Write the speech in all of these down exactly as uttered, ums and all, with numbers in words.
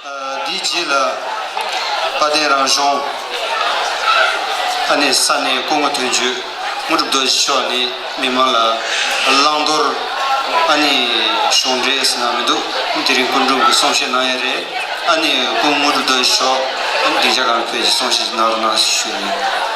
འདིའི་རྗེས་ལ་དཔལ་ལྡན་རང་གཞུང་ཨ་ནི་ས་གནས་སྐུ་ངོ་དོན་གཅོད་དངོས་གྲུབ་རྡོ་རྗེ་མཆོག་ནས་མི་མང་ལ་བླང་དོར་ཨ་ནི་གཞུང་འབྲེལ་ཟེར་ན་མི་འདུག་དེ་རིང་སྐུ་མགྲོན་གྱིས་གསུང་བཤད་གནང་ཡ་རེད། ཨ་ནི་སྐུ་ངོ་དངོས་གྲུབ་རྡོ་རྗེ་མཆོག་ཨ་ནི་སྡིངས་ཆ་སྒང་ལ་ཕེབས་ཀྱིས་གསུང་བཤད་ཅིག་གནང་རོགས་གནང་ཞེས་ཞུ་ཡ་ཡིན།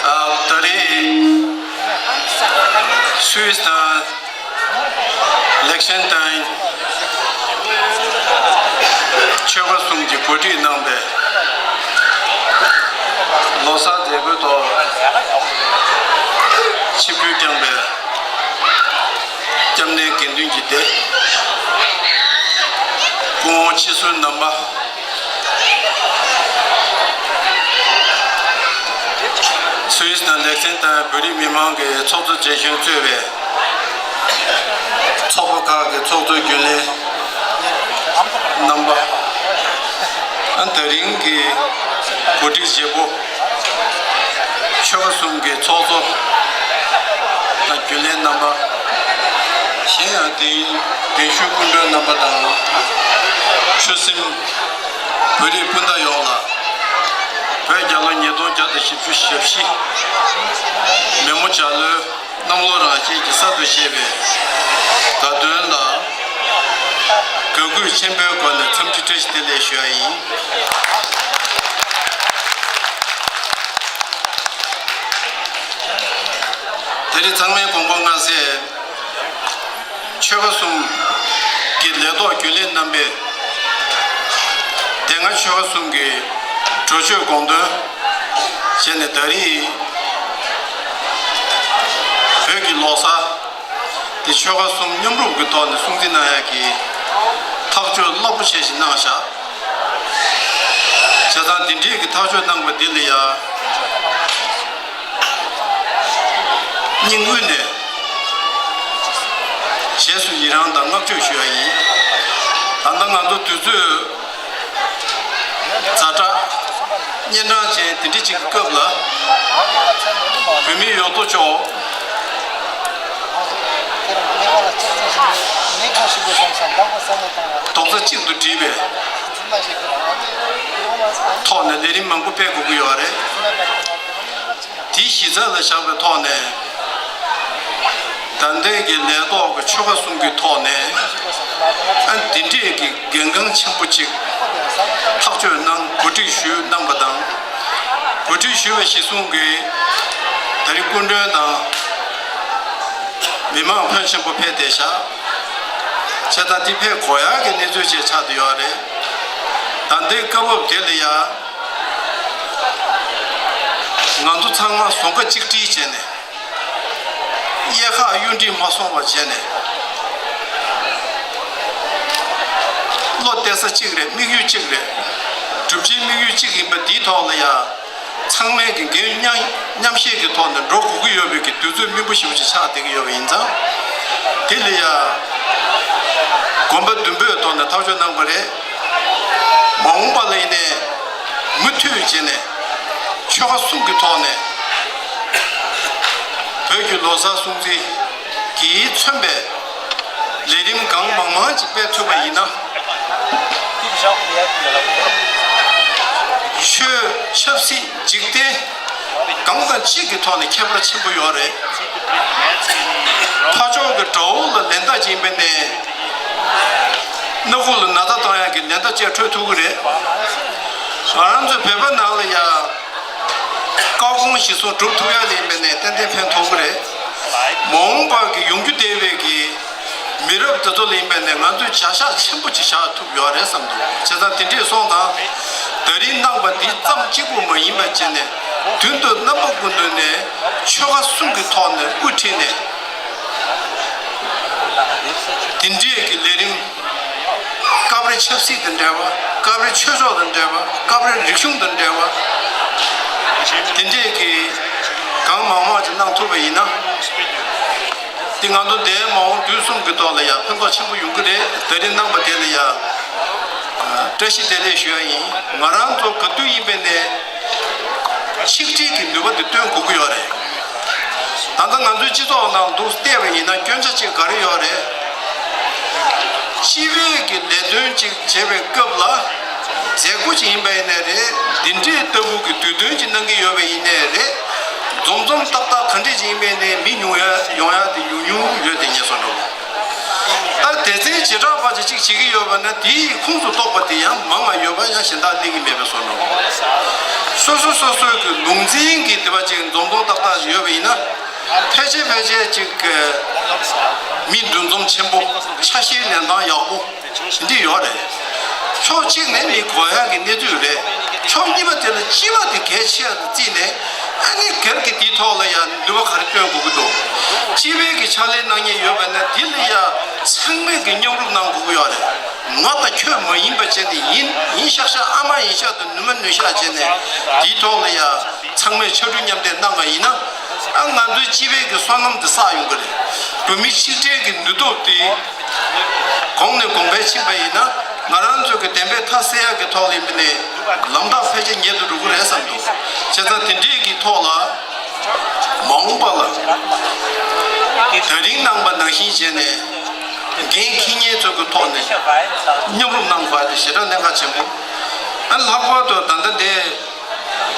ཨ། ད་རེས་སུད་སི་དང་ལེག་ཤན་ཏན་ཆོལ་ཁ་གསུམ་གྱི་གོ་སྒྲིག་གནང་བའི་ལོ་གསར་མཛད་སྒོའི་ཐོག་ཆིབས་བསྒྱུར་བསྐྱངས་པའི་སྐྱབས་གནས་དགེ་འདུན་གྱི་སྡེ། སྐུ་ངོ་མཆེད་ཟུར་རྣམ་པ། སུད་སི་དང་ལེག་ཤན་ཏན་བོད་རིགས་མི་མང་གི་ཚོགས་གཙོ་རྒྱ་གཞུང་གཙོས་པའི་ཚོགས་པ་ཁག་གི་ཚོགས་གཙོ་རྒྱུན་ལས་རྣམ་པ། ཨ། ད་རིང་གི་གོ་སྒྲིག་བྱེད་པོ། ཆོལ་ཁ་གསུམ་གྱི་ཚོགས་གཙོ་དང་རྒྱུན་ལས་རྣམ་པ། གཞན་ཡང་དེ་གདན་ཞུ་སྐུ་མགྲོན་རྣམ་པ་དང་། ཆོས་སེམས་བོད་རིགས་སྤུན་ཟླ་ཡོངས་ལ། བོད་རྒྱལ་ལོ་ཉིས་སྟོང་བརྒྱ་དང་བཞི་བཅུ་ཞེ་བཞི། མེ་མོ་བྱ་ལོའི་གནམ་ལོ་རང་བཞིན་གྱི་གསར་དུ་བཞད་པའི་དགའ་སྟོན་ལ། དགའ་གུས་ཆེན་པོའི་སྒོ་ནས་འཚམས་འདྲི་བཀྲ་ཤིས་བདེ་ལེགས་ཞུ་ཡ་ཡིན། དེ་རིང་ཚང་མའི་དགོངས་པ་མངའ་གསལ། ཆོལ་ཁ་གསུམ་གྱི་ལས་ཐོག་རྒྱུན་ལས་རྣམ་པས། དེ་སྔ་ཆོལ་ཁ་གསུམ་གྱི་གྲོས་ཆོད་དགོངས་དོན་བྱས་ནས། ད་རེས་བོད་ཀྱི་ལོ་གསར་དེ་ཆོལ་ཁ་གསུམ་མཉམ་རུབ་ཀྱི་ཐོག་ནས་སྲུང་བརྩི་གནང་ཡག་གི་ཐག་གཅོད་རླབས་པོ་ཆེ་ཞིག་གནང་བཞག་བྱས་ཙང་། འདི་འདྲའི་གི་ཐག་གཅོད་གནང་བ་འདི་ལ་ཡ། སྙིང་དབུས་ནས་རྗེས་སུ་ཡི་རང་དང་བསྔགས་བརྗོད་ཞུ་ཡ་ཡིན། ད་ལྟ་ང་ཚོ་དུས་ཚོད་ཛ་དྲག་གཉན་འཕྲང་ཅན་དེ་འདྲ་ཅིག་གི་སྐབས་ལ། བོད་མིའི་ཡོད་དོ་ཅོག་རྡོག་རྩ་གཅིག་ཏུ་སྒྲིལ་བའི་ཐོག་ནས་ལས་རིམ་མང་པོ་སྤེལ་དགོས་ཀྱི་ཡོད་རེད། དེའི་གཞི་རྩ་ལ་བཞག་པའི་ཐོག་ནས། ད་ལྟའི་གི་ལས་ཐོག་གི་ཆོལ་ཁ་གསུམ་གྱི་ཐོག་ནས། ཨ། འདི་འདྲས་ཀྱི་འགན་འཁང་ཆེན་པོ་གཅིག་ཐག་གཅོད་གནང་གོ་སྒྲིག་ཞུས་གནང་བ་དང་། གོ་སྒྲིག་ཞུས་པ་གཞིར་བཟུང་གིས་ད་རེས་སྐུ་མགྲོན་དང་མི་མང་ཕོན་ཆེན་པོ་ཕེབས་བསྡད་བཞག་བྱས་ཙང་འདི་ཕེབས་དགོས་ཡག་གི་གནས་ཚུལ་ཅིག་ཆགས་བསྡད་ཡོད་རེད། ད་ལྟའི་སྐབས་བབ་དེ་ལ་ཡ། ང་ཚོ་ཚང་མ་ཟུང་ཁ་གཅིག་སྒྲིལ་བྱས་ནས། གཡས་ཁ་གཡོན་སྒྲིལ་མ་སོང་བ་བྱས་ནས། བློ་གཏད་ས་གཅིག་རེད། དམིགས་ཡུལ་གཅིག་རེད། སྒྲུབ་བྱེད་དམིགས་ཡུལ་གཅིག་ཡིན་པ་འདིའི་ཐོག་ལ་ཡ། ཚང་མས་ཀྱི་འགན་མཉམ་མཉམ་བཞེས་ཀྱི་ཐོག་ནས་འགྲོ་དགོས་ཀྱི་ཡོད་པའི་གི་དུས་ཚོད་སྨིན་པོ་ཞེ་པོ་ཅིག་ཆགས་བསྡད་ཀྱི་ཡོད་པ་ཡིན་ཙང་། དེ་ལ་ཡ། དགོངས་པ་བདུན་པོའི་ཐོག་ནས་ཐག་གཅོད་གནང་པ་རེད། མ་འོངས་པ་ལ་ཡིན་ནའི་མུ་མཐུད་བྱས་ནས་ཆོལ་ཁ་གསུམ་གྱི་ཐོག་ནས་བོད་ཀྱི་ལོ་གསར་སྲུང་བརྩི་གིས་མཚོན་པའི་ལས་རིམ་གང་མང་མང་ཅིག་སྤེལ་ཐུབ་པ་ཡིན་ན། ཆོས་ཆབ་སྲིད་འཇིག་རྟེན་གང་དང་གཅིག་གི་ཐོག་ནས་ཁྱད་པར་ཆེན་པོ་ཡོད་རེད། ཕར་ཕྱོགས་ཀྱི་དགྲ་བོ་ལ་ལན་བརྡ་སྦྱིན་པ་ནས། སྣ་ཁུག་ལ་ན་ཚ་གཏོང་ཡག་གི་ལན་བརྡ་བཅས་འཕྲོད་ཐུབ་ཀྱི་རེད། ང་རང་ཚོའི་བོད་པ་ནང་ལ་ཡ། བཀའ་དགོངས་གཞིར་བཟུང་སྒྲུབ་ཐུབ་ཡག་ལ་ཡིན་པ་ནས་ཏན་ཏན་ཕན་ཐོགས་ཀྱི་རེད། མ་འོངས་པ་གི་ཡོང་རྒྱུ་བསྡད་པའི་གི་མི་རབས་འདི་ཚོ་ལ་ཡིན་པ་ནས་ང་ཚོས་བྱ་གཞག་ཆེན་པོ་ཅིག་བཞག་ཐུབ་ཡོད་རེད་བསམ་འདུག་བྱས་ཙང་དེ་འདྲས་སོང་ཙང་། ད་རིང་གནང་བ་འདི་ཙམ་གཅིག་པུ་མ་ཡིན་པ་བྱས་ནས། མདུན་དུ་རྣམ་པ་ཀུན་ཏུ་ནས་ཆོལ་ཁ་གསུམ་གྱི་ཐོག་ནས་དབུ་ཁྲིད་ནས། དེ་འདྲས་ཀྱི་ལས་རིམ། སྐབས་རེ་ཆབ་སྲིད་དང་འབྲེལ་བ། སྐབས་རེ་ཆོས་ཕྱོགས་དང་འབྲེལ་བ། སྐབས་རེ་རིག་གཞུང་དང་འབྲེལ་བ། དེ་འདྲས་ཀྱི་གང་མང་མང་ཅིག་གནང་ཐུབ་པ་ཡིན་ན། དེ་ང་ཚོ་འདས་མ་འོངས་དུས་གསུམ་གྱི་ཐོག་ལ་ཡང་ཕན་ཐོགས་ཆེན་པོ་ཡོང་གི་རེད། ད་རིང་གནང་བ་དེ་ལ་ཡང་ བཀྲ་ཤིས་བདེ་ལེགས་ཞུ་ཡ་ཡིན། ང་རང་ཚོ་ག་དུས་ཡིན་པའི་ནས་ཆིག་སྒྲིལ་གྱི་ནུས་པ་འདི་སྟོན་དགོས་ཀྱི་ཡོད་རེད། ད་ལྟ་ང་ཚོའི་སྤྱི་ཚོགས་ནང་དུ་བལྟས་པ་ཡིན་ན་སྐྱོན་ཆ་ཅིག་ག་རེ་ཡོད་རེད། སྤྱི་པའི་གི་ལས་དོན་ཅིག་བྱེད་པའི་སྐབས་ལ་མཛད་སྒོ་ཅིག་ཡིན་པ་ཡིན་ནའི་རེད། འདི་འདྲའི་ལྟ་བུ་གི་དུས་སྟོན་ཅིག་གནང་གི་ཡོད་པ་ཡིན་ནའི་རེད། འཛོམས་འཛོམས་ཏག་ཏག་ག་འདྲས་ཅིག་ཡིན་པའི་ནས་མི་ཉུང་ཡ་ཡོང་ཡ་དེ་ཉུང་ཉུང་ཡོད་དེ་ངས་བསམ་འགྲོ། ད་སྡེ་ཚན་བྱེ་བྲག་པ་ཅིག་ཅིག་བྱེད་ཀྱི་ཡོད་པ་ན་དེའི་ཁོངས་སུ་གཏོགས་པ་དེ་ཡང་མང་བ་ཡོད་པ་ཡང་གཞན་དག་གནས་ཀྱི་མེད་པའི་བཟོ་འདྲ། སོ་སོ་སོ་སོའི་གི་ལུང་འཛིན་གྱི་དེ་བ་ཅིག་འཛོམས་འཛོམས་ཏག་ཏག་ཡོད་པ་ཡིན་ན་ཕལ་ཆེར་ཕལ་ཆེར་ཅིག་མི་འདུ་འཛོམས་ཆེན་པོ། ཆ་ཤས་ལེན་སྟངས་ཡག་པོ། འདི་ཡོད་རེད། ཕྱོགས་གཅིག་ནས་ནི་གོ་ཡག་གི་གནས་ཚུལ་རེད། ཕྱོགས་གཉིས་པ་དེ་ལ་སྤྱི་པ་དེ་གལ་ཆེ་བར་བརྩིས་ནས་ཨ་ནི་སྒེར་གྱི་དེའི་ཐོག་ལ་ཡང་ནུས་པ་ག་རེ་བཏོན་དགོས་ཀྱི་འདུག་སྤྱི་པའི་གི་ཕྱག་ལས་གནང་མཁན་ཡོད་པ་ན་དེ་ལ་ཡང་ཚང་མས་གི་མཉམ་རུབ་གནང་དགོས་ཀྱི་ཡོད་རེད། ང་དང་ཁྱོད་མ་ཡིན་པ་བྱས་ནས་ཡིན་ཡིན་ཤག་ཤག་ཨ་མ་ཡིན་ཤག་དང་ནུ་མ་ནུ་ཤག་བྱས་ནས་དེའི་ཐོག་ལ་ཡང་ཚང་མས་ཕྱར་གྲུ་མཉམ་འདེགས་གནང་བ་ཡིན་ན། ཨ་ང་ཚོའི་སྤྱི་པའི་གི་བསོད་ནམས་འདི་བསགས་ཡོང་གི་རེད། བོད་མི་ཆིག་སྒྲིལ་གྱི་ནུས་སྟོབས་དེ་གོང་ནས་གོང་འཕེལ་ཕྱིན་པ་ཡིན་ན་ང་རང་ཚོའི་གི་བདེན་པའི་མཐའ་གསལ་ཡག་གི་ཐོག་ལ་ཡིན་པ་ནས་ལམ་ཐག་ཕལ་ཆེར་ཉེ་དུ་འགྲོ་གི་རེད་བསམ་འདུག་བྱས་ཙང་དེ་འདྲའི་གི་ཐོག་ལ་མ་འོངས་པ་ལ་ད་རིང་གནང་པ་ནང་བཞིན་བྱས་ནས་འགན་འཁྱེར་མཁན་ཚོ་གི་ཐོག་ནས་མཉམ་རུབ་གནང་དགོས་དེ་ཞེ་དྲག་གནད་འགག་ཆེན་པོ། ཨ་ལྷག་པར་དུ་ད་ལྟ་འདི།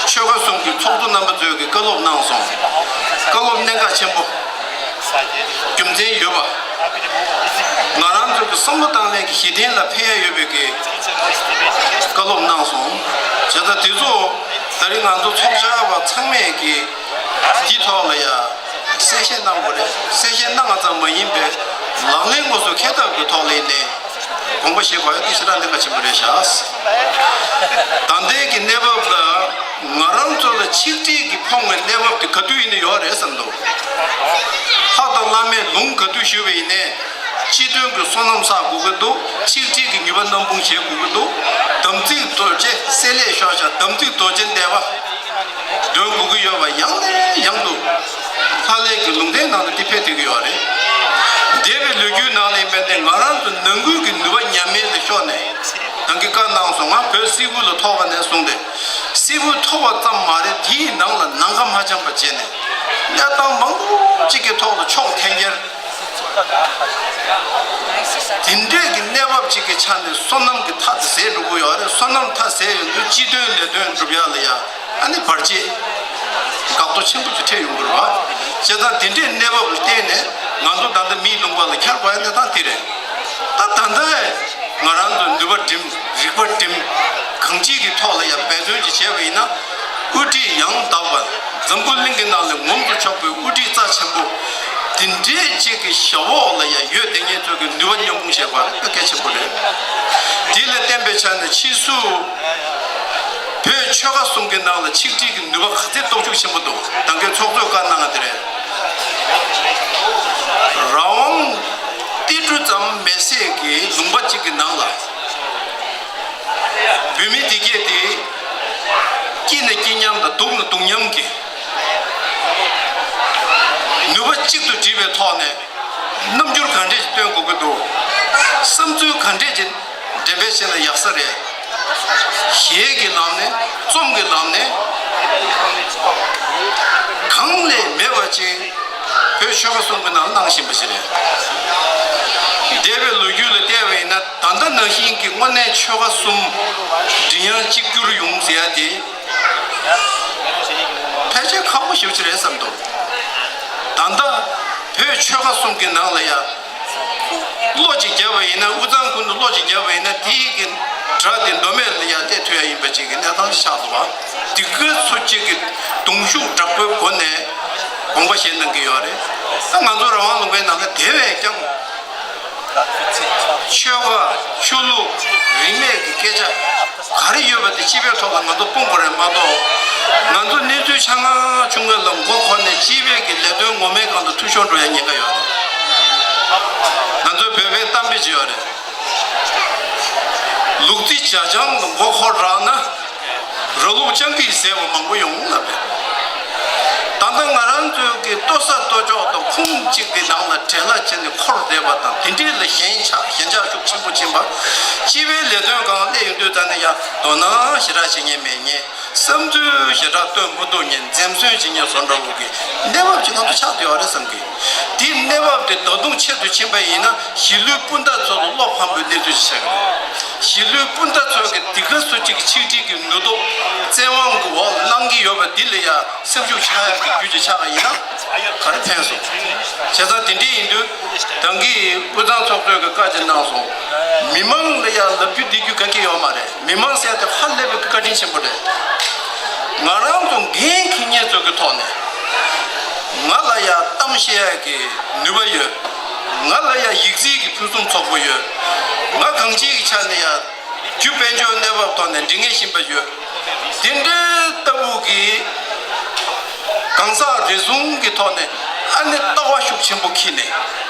ཆོལ་ཁ་གསུམ་གྱི་ཚོགས་གཙོ་རྣམ་པ་ཚོས་ཀྱི་བཀའ་སློབ་གནང་སོང་། བཀའ་སློབ་གནད་འགག་ཆེན་པོ། རྒྱུ་མཚན་ཡོད་པ། ང་རང་ཚོ་གི་བསམ་བློ་བཏང་ལེན་གྱི་གཞི་རྟེན་ལ་ཕན་ཡ་ཡོད་པའི་གི་བཀའ་སློབ་གནང་སོང་། བྱས་ཙང་དེ་ཚོ་ད་རིང་ང་ཚོ་ཚོགས་བཅར་བ་ཚང་མས་ཀྱི་འདི་ཐོག་ལ་ཡ་གསལ་བཤད་གནང་དགོས་རེད། གསལ་བཤད་གནང་བ་ཙམ་མ་ཡིན་པའི་ལག་ལེན་དངོས་སུ་འཁེལ་ཐབས་ཀྱི་ཐོག་ལ་ཡིན་ནའི། དགོངས་པ་བཞེས་དགོས་ཡ་དེ་ཞེ་དྲག་གནད་འགག་ཆེན་པོ་རེད་ཤག་ད་ལྟའི་གི་གནས་བབ་ལ་ང་རང་ཚོ་ལ་ཆིག་སྒྲིལ་གྱི་ཕོངས་པའི་གནས་བབ་དེ་ག་དུས་ཡིན་ན་ཡོད་རེད་བསམ་འདུག་ལྷ་དང་བླ་མས་ལུང་ག་དུས་ཞུས་པ་ཡིན་ནའི་སྤྱི་དོན་གྱི་བསོད་ནམས་བསགས་དགོས་ཀྱི་འདུག་ཆིག་སྒྲིལ་གྱི་ནུས་པ་སྣ་སྤུངས་བྱེད་དགོས་ཀྱི་འདུག་དམ་ཚིག་རྡོ་རྗེ་བསྲེ་ལྷད་ཤོར་ཤག་དམ་ཚིག་རྡོ་རྗེ་འདེབས་པ། འདོན་དགོས་ཀྱི་ཡོད་པ་ཡང་ནས་ཡང་དུ་ལྷ་ལས་ཀྱི་ལུང་བསྟན་ནང་དུ་འདི་ཕེབས་བསྡད་ཀྱི་ཡོད་རེད། འདས་པའི་ལོ་རྒྱུས་ནང་ལ་ཡིན་པས་ཏེ་ང་རང་ཚོ་ནང་ཁུལ་གྱི་ནུས་པ་ཉམས་མེད་ལ་ཤོར་ནས་ད་གིན་བཀའ་གནང་སོང་། ང་བོད་སིལ་བུ་ལ་ཐོགས་པ་ནས་བཟུང་སྟེ་སིལ་བུ་ཐོགས་པ་ཙམ་མ་རེད། དེའི་ནང་ལ་ནང་ཁ་མ་འཆམ་པ་བྱས་ནས་གནས་སྟངས་མང་པོ་གཅིག་གི་ཐོག་ལ་ཕྱོགས་འཐེན་རྒྱུར། དེ་འདྲས་ཀྱི་གནས་བབ་ཅིག་གི་ཆ་ནས་བསོད་ནམས་ཀྱི་མཐའ་དེ་ཟད་འགྲོ་གི་ཡོད་རེད། བསོད་ནམས་མཐའ་ཟད་ཡོང་དུས་སྤྱི་དོན་ལས་དོན་སྒྲུབ་ཡག་ལ་ཡ་ཨ་ནི་བར་ཆད་འགག་རྡོ་ཆེན་པོ་ཅིག་འཕྲད་ཡོང་གི་རེད་བ། བྱས་ཙང་དེ་འདྲས་གནས་བབ་ལ་བརྟེན་ནས་ང་ཚོ་ད་ལྟ་མིའི་ལུང་པ་ལ་འཁྱར་དགོས་ཡ་གནས་སྟངས་དེ་རེད། ད་ད་ལྟ་ང་རང་ཚོ་ནུས་པ་བསྒྲིམ། རིག་པ་བསྒྲིམ། གང་ཅིའི་གི་ཐོག་ལ་ཡང་འབད་བརྩོན་ཅིག་བྱས་པ་ཡིན་ན། དབུ་ཁྲིད་ཡང་དག་པ། འཛམ་བུ་གླིང་གི་ནང་ལ་ངོམ་དུ་ཆོག་པའི་དབུ་ཁྲིད་རྩ་ཆེན་པོ། དེ་འདྲའི་ཅིག་གི་ཞབས་འོག་ལ་ཡང་ཡོད་བསྡད་མཁན་ཚོ་གི་ནུས་པ་མཉམ་སྤུངས་བྱེད་དགོས་དཔེ་གལ་ཆེན་པོ་རེད། དེ་ལ་བརྟེན་པའི་ཆ་ནས་ཕྱིས་སུ། བོད་ཆོལ་ཁ་གསུམ་གྱི་ནང་ལ་ཆིག་སྒྲིལ་གྱི་ནུས་པ་ག་ཚོད་སྟོབས་ཤུགས་ཆེན་པོ་འདུག་ད་གིན་ཚོགས་གཙོས་བཀའ་གནང་བ་དེ་རེད། རང་དབང་ཏི་ཏི་རུ་ཙམ་མེད་སའི་གི་ལུང་པ་གཅིག་གི་ནང་ལ། བོད་མི་འདི་གས་དེ་སྐྱིད་ན་སྐྱིད་མཉམ་དང་སྡུག་ན་སྡུག་མཉམ་གྱི་ནུས་པ་གཅིག་ཏུ་བསྒྲིལ་བའི་ཐོག་ནས་རྣམ་འགྱུར་ག་འདྲས་ཅིག་སྟོན་དགོས་ཀྱི་འདུག་བསམ་ཚུལ་ག་འདྲས་ཅིག་འགྲེམས་སྤེལ་བྱས་ན་ཡག་ས་རེད། གཞས་ཀྱི་ལམ་ནས་རྩོམ་གྱི་ལམ་ནས་གང་ལས་མེད་པ་ཅིག་བོད་ཆོལ་ཁ་གསུམ་གྱི་ནང་གནང་བཞིན་པ་ཞིག་རེད། འདས་པའི་ལོ་རྒྱུས་ལ་བལྟས་པ་ཡིན་ན་ད་ལྟ་ནང་བཞིན་གྱི་དངོས་གནས་ཆོལ་ཁ་གསུམ་མགྲིན་དབྱངས་གཅིག་གྱུར་ཡོང་ཟེར་ཡ་དེ་ཕལ་ཆེར་ཁག་པོ་ཞེ་པོ་ཅིག་རེད་བསམ་འདུག་ད་ལྟ་བོད་ཆོལ་ཁ་གསུམ་གྱི་ནང་ལ་ཡ། བློ་ཅིག་བརྒྱབ་པ་ཡིན་ན་དབུས་གཙང་ཁུལ་དུ་བློ་ཅིག་བརྒྱབ་པ་ཡིན་ན་དེའི་གི་དགྲ་དེ་མདོ་སྨད་ལ་ཡང་གཏད་ཐུབ་ཡ་ཡིན་པ་ཅིག་གི་གནས་སྟངས་ཆགས་འདུག་བ། དེ་ག་ཚོད་ཅིག་གི་གདུང་ཤུགས་དྲག་པོའི་སྒོ་ནས་དགོངས་པ་བཞེས་གནང་གི་ཡོད་རེད། ད་ང་ཚོ་རང་དབང་ལུང་པའི་ནང་ལ་དེ་བས་ཀྱང་ཆོལ་ཁ་ཆོས་ལུགས་རིས་མེད་ཀྱི་སྐད་ཆ། ག་རེ་ཡོད་པ་དེ་སྤྱི་པའི་ཐོག་ལ་ང་ཚོ་སྤུངས་དགོས་རེད་མ་གཏོགས། ང་ཚོ་གནས་ཚུལ་ཆ་ང་ཆུང་ངུ་ལ་མགོ་འཁོར་ནས་སྤྱི་པའི་གི་ལས་དོན་ངོ་མའི་སྒང་དུ་འཐུས་ཤོར་འགྲོ་ཡ་ཉེན་ཁ་ཡོད་རེད། ང་ཚོའི་བོད་པའི་གཏམ་དཔེ་ཅིག་ཡོད་རེད། ལུག་རྫི་ཇ་ཆང་ལ་མགོ་འཁོར་རག་ན། ར་ལུག་སྤྱང་ཀིས་བཟས་པ་མང་པོ་ཡོང་ལབ་རེད། ད་ལྟ་ང་རང་ཚོའི་གི་ལྟོ་ས་ལྟོ་ཅོག་དང་ཁུངས་གཅིག་གི་ནང་ལ་བྲེལ་ལ་བྱས་ནས་འཁོར་བསྡད་པ་དང་དེ་འདྲས་ལ་ཞེན་ཆགས་ཞེན་ཆགས་ཤུགས་ཆེན་པོ་ཕྱིན་པ། སྤྱི་པའི་ལས་དོན་སྒང་སླེབས་ཡོང་དུས་ཙ་ན་ཡང་དོ་སྣང་ཞེ་དྲག་བྱེད་མཁན་མེད་མཁན། བསམ་ཚུལ་ཞེ་དྲག་བཏོན་མ་ཐུབ་མཁན། འཛེམ་ཟོན་བྱེད་མཁན་བཟོ་འདྲ་བོ་གི་གནས་བབ་ཅིག་ང་ཚོ་ཆགས་བསྡད་ཡོད་རེད་བསམ་གི། དེའི་གནས་བབ་དེ་ད་དུང་ཆེད་དུ་ཕྱིན་པ་ཡིན་ན་གཞིས་ལུས་སྤུན་ཟླ་ཚོ་ལ་བློ་ཕམ་པའི་གནས་ཚུལ་ཞིག་ཆགས་ཀྱི་རེད། གཞིས་ལུས་སྤུན་ཟླ་ཚོ་གི་འདི་ག་སུ་གཅིག་གི་ཆིག་སྒྲིལ་གྱི་ནུས་སྟོབས་བཙན་དབང་གི་འོག་ལ་གནང་གི་ཡོད་པ་འདི་ལ་ཡང་སེམས་ཤུགས་ཆག་ཡག་གི་རྒྱུ་ཅིག་ཆགས་པ་ཡིན་ན་ག་རེ་ཕན་སོང་། བྱས་ཙང་དེ་འདྲ་ཡིན་དུས་ད་གིན་དབུས་གཙང་ཚོགས་གཙོས་ཀྱི་བཀའ་ཅིག་གནང་སོང་། མི་མང་ལ་ཡང་ལབ་རྒྱུ་འདེབས་རྒྱུ་ག་གེ་ཡོད་མ་རེད། མི་མང་ཟེར་དེ་ཧ་ལས་པའི་བཀའ་དྲིན་ཆེན་པོ་རེད། ང་རང་ཚོ་འགན་འཁྱེར་མཁན་ཚོ་གི་ཐོག་ནས་ང་ལ་ཡང་གཏམ་བཤད་ཡག་གི་ནུས་པ་ཡོད། ང་ལ་ཡང་ཡིག་རྩིས་ཀྱི་ཕུན་སུམ་ཚོགས་པོ་ཡོད། ང་གང་ཅིའི་ཆ་ནས་ཡང་རྒྱུ་དཔལ་འབྱོར་གནས་བབ་ཐོག་ནས་འབྲི་མཁན་ཞིག་ཡིན་པ་ཡོད། དེ་འདྲའི་ལྟ་བུ་གི་གང་ཟག་རེ་ཟུང་གི་ཐོག་ནས་ཨ་ནི་ལྟ་བ་ཤུགས་ཆེན་པོ་འཁྱེར་ནས།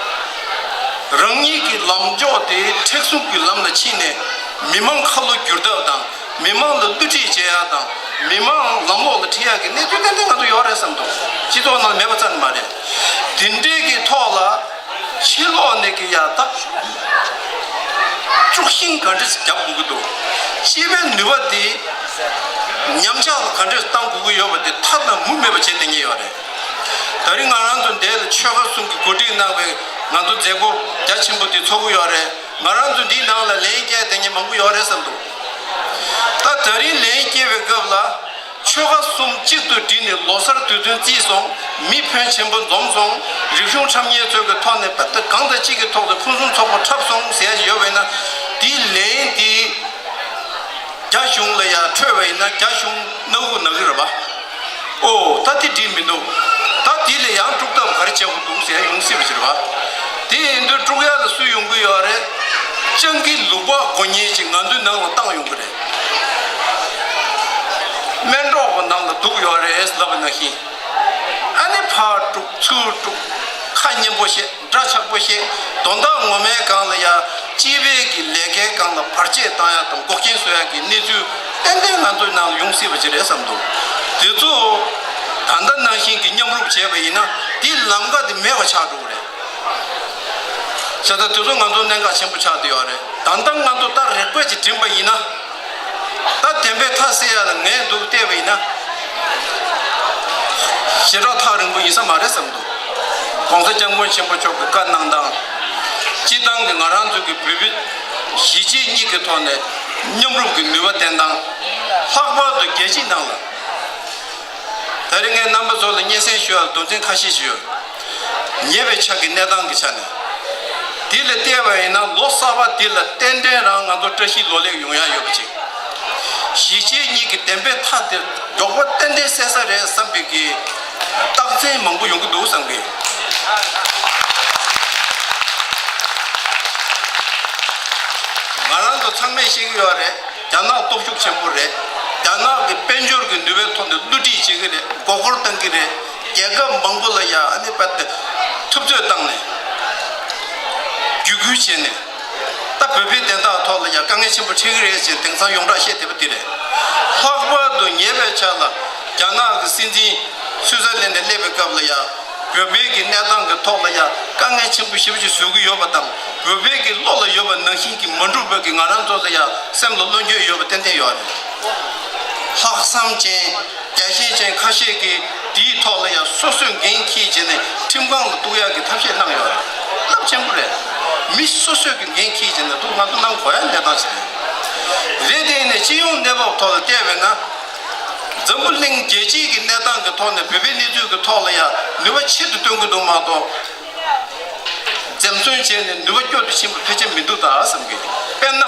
རང་ཉིད་ཀྱི་ལམ་ཕྱོགས་དེ་མཁྲེགས་གཟུགས་ཀྱི་ལམ་ལ་ཕྱིན་ནས། མི་མང་ཁ་ལོ་བསྒྱུར་ཐབས་དང་། མི་མང་ལ་བསླུ་བྲིད་བྱེད་ཡག་དང་། མི་མང་ལམ་འོག་ལ་ཁྲིད་ཡག་གི་གནས་ཚུལ་ཏན་ཏན་ང་ཚོ་ཡོད་རེད་བསམ་འདུག། སྤྱི་ཚོགས་ནང་མེད་པ་རྩ་ནས་མ་རེད། དེ་འདྲའི་གི་ཐོག་ལ་ཕྱི་ལོགས་ནས་ཀྱི་ཡ་ཐག་དཀྲུག་ཤིང་ག་འདྲ་ཞིག་རྒྱབ་དགོས་ཀྱི་འདུག། སྤྱི་པའི་ནུས་པ་དེ་ཉམས་ཆག་ལ་ག་འདྲ་ཞིག་བཏང་དགོས་ཀྱི་ཡོད་པ་དེ་མཐའ་དང་མུ་མེད་པ་བྱེད་བསྡད་མཁན་ཡོད་རེད། ད་རིང་ང་རང་ཚོ་འདི་ལ་ཆོལ་ཁ་གསུམ་གྱིས་གོ་སྒྲིག་གནང་བའི་ང་ཚོ་མཛད་སྒོ་རྒྱ་ཆེན་པོ་དེ་ཚོགས་ཀྱི་ཡོད་རེད། ང་རང་ཚོ་འདིའི་ནང་ལ་ལན་བསྐྱལ་བསྡད་མཁན་མང་པོ་ཡོད་རེད་བསམ་འདུག། ད་ད་རིང་ལན་བསྐྱལ་བའི་སྐབས་ལ། ཆོལ་ཁ་གསུམ་གཅིག་ཏུ་བསྒྲིལ་ནས་ལོ་གསར་དུས་སྟོན་བརྩིས་སོང་། མི་ཕོན་ཆེན་པོ་འཛོམས་སོང་། རིག་གཞུང་འཁྲབ་མཁན་ཚོའི་གི་ཐོག་ནས་ད་ལྟ་གང་དང་གཅིག་གི་ཐོག་ཏུ་ཕུན་སུམ་ཚོགས་པ་འཁྲབ་སོང་ཟེར་ཡ་ཞིག་ཡོད་པ་ཡིན་ན། དེའི་ལན་དེ་རྒྱ་གཞུང་ལ་ཡང་འཕྲོད་པ་ཡིན་ན་རྒྱ་གཞུང་སྣ་ཁུག་ན་གི་རེད་པ། ཨོ་ད་དེ་འགྲིག་མི་འདུག། ད་དེ་ལས་ཡང་དཀྲུག་ཐབས་ག་རེ་བྱེད་དགོས་འདུག་ཟེར་ཡ་ཡོང་སྲིད་པ་ཞིག་རེད་པ། དེ་ཡིན་དུས་དཀྲུག་ཡ་ལ་སུ་ཡོང་གི་ཡོད་རེད། སྤྱང་ཀི་ལུག་པགས་གོན་མཁན་ཅིག་ང་ཚོའི་ནང་ལ་བཏང་ཡོང་གི་རེད། སྨན་གྲོགས་པོ་ནང་ལ་འདུག་ཡོད་རེད་ལབ་པ་ནང་བཞིན། ཨ་ནི་ཕར་དཀྲུག་ཚུར་དཀྲུག། ཁ་སྙན་པོ་བཤད། འདྲ་ཆགས་པོ་བཤད། དོན་དག་ངོ་མའི་སྒང་ལ་ཡ་སྤྱི་པའི་གི་ལས་ཀའི་སྒང་ལ་བར་ཆད་བཏང་ཡ་དང་འགོག་རྐྱེན་བཟོ་ཡ་གི་གནས་ཚུལ་ཏན་ཏན་ང་ཚོའི་ནང་ལ་ཡོང་སྲིད་པ་ཅིག་རེད་བསམ་འདུག། དེ་ཚོ་ད་ལྟ་ནང་བཞིན་གྱི་མཉམ་རུབ་བྱས་པ་ཡིན་ན་དེའི་ལམ་ཀ་དེ་མེད་པ་ཆགས་འགྲོ་གི་རེད། བྱས་ཙང་དེ་ཚོ་ང་ཚོ་གནད་འགག་ཆེན་པོ་ཆགས་བསྡད་ཡོད་རེད། ད་ལྟ་ང་ཚོ་ད་རེ་ཀུ་ཝེ་སི་ཊི་ཅིག་བྲིས་པ་ཡིན་ན། ད་བདེན་པའི་མཐའ་གསལ་ཡ་ལ་ངས་འདུག་བལྟས་པ་ཡིན་ན། ཞེ་དྲག་ཐག་རིང་པོ་ཡིན་ས་མ་རེད་བསམ་འདུག། ༸གོང་ས་༸སྐྱབས་མགོན་ཆེན་པོ་མཆོག་གི་བཀའ་གནང་སྟངས། སྤྱི་བཏང་གི་ང་རང་ཚོ་གི་བོད་པའི་གཞིས་བྱེས་གཉིས་ཀྱི་ཐོག་ནས་མཉམ་རུབ་ཀྱི་ནུས་པ་བསྟན་སྟངས། ལྷག་པར་དུ་རྒྱལ་སྤྱིའི་ནང་ལ། ད་རེས་ངས་རྣམ་པ་ཚོ་ལ་སྙན་སེང་ཞུ་ཡ་ལ་དོན་ཚན་ཁ་ཤས་ཤིག་ཡོད། ཉེ་བའི་ཆར་གྱི་གནས་སྟངས་ཀྱི་ཆ་ནས། འདི་ལ་བལྟས་པ་ཡིན་ན་ལོ་གསར་པ་འདི་ལ་ཏན་ཏན་རང་ང་ཚོ་བཀྲ་ཤིས་ལོ་ལེགས་ཡོང་ཡ་ཡོད་པ་ཅིག། གཞིས་བྱེས་གཉིས་ཀྱི་བདེན་པའི་མཐའ་དེ་མགྱོགས་པོ་ཏན་ཏན་གསལ་ས་རེད་བསམ་པའི་གི་རྟགས་མཚན་མང་པོ་ཡོང་གི་འདུག་བསམ་གི། ང་རང་ཚོ་ཚང་མས་ཤེས་ཀྱི་ཡོད་རེད། རྒྱ་ནག་སྟོབས་ཤུགས་ཆེན་པོ་རེད། རྒྱ་ནག་གི་དཔལ་འབྱོར་གྱི་ནུས་པའི་ཐོག་ནས་བསླུ་བྲིད་བྱེད་ཀྱི་རེད། མགོ་སྐོར་གཏོང་གི་རེད། རྒྱལ་ཁབ་མང་པོ་ལ་ཡ་ཨ་ནི་པད་ཐུབ་ཚོད་བཏང་ནས། བརྒྱུད་སྐུལ་བྱས་ནས། ད་བོད་པའི་བདེན་མཐའ་ཐོག་ལ་ཡ་དཀའ་ངལ་ཆེན་པོ་འཕྲད་ཀྱི་རེད་ཅེས་དེང་སང་ཡོངས་གྲགས་བཤད་བསྡད་པ་འདི་རེད། ལྷག་པར་དུ་ཉེ་བའི་ཆར་ལ་རྒྱ་ནག་གི་སྲིད་འཛིན་སུའུ་ཙེར་ལན་ནས་སླེབས་པའི་སྐབས་ལ་ཡ། བོད་པའི་གི་གནས་སྟངས་ཀྱི་ཐོག་ལ་ཡ་དཀའ་ངལ་ཆེན་པོ་ཞེ་པོ་ཅིག་བཟོ་གི་ཡོད་པ་དང་། བོད་པའི་གི་བློ་ལ་ཡོད་པ་ནང་བཞིན་གྱི་མ་འགྲུབ་པའི་གི་ང་རང་ཚོ་ལ་ཡ་སེམས་ལ་བློ་འགྱོད་ཡོད་པ་ཏན་ཏན་ཡོད་རེད། ལྷག་བསམ་ཅན། རྒྱལ་ཞེན་ཅན་ཁ་ཤས་ཀྱིས་དེའི་ཐོག་ལ་ཡ་སོ་སོས་འགན་འཁྱེར་བྱས་ནས་ཁྲིམས་ཁང་ལ་གཏུག་ཡག་གི་ཐབས་ཤེས་གནང་ཡོད་རེད། རླབས་ཆེན་པོ་རེད། མི་སོ་སོས་ཀྱི་འགན་འཁྱེར་བྱས་ནས་གཏུག་ང་ཚོ་གནང་དགོས་ཡ་གནས་སྟངས་ཤིག་རེད། རེད་དེ་ནས་སྤྱི་ཡོངས་གནས་བབ་ཐོག་ལ་བལྟས་པས་ན། འཛམ་བུ་གླིང་རྒྱལ་སྤྱིའི་གི་གནས་སྟངས་ཀྱི་ཐོག་ནས་བོད་པའི་གནས་ཚུལ་གྱི་ཐོག་ལ་ཡང་ནུས་པ་ཆེད་དུ་བཏོན་གྱི་འདུག་མ་གཏོགས། འཛེམ་ཟོན་བྱས་ནས་ནུས་པ་སྐྱོ་དུ་ཕྱིན་པ་ཕལ་ཆེར་མི་འདུག་ད་བསམ་གི། དཔེར་ན།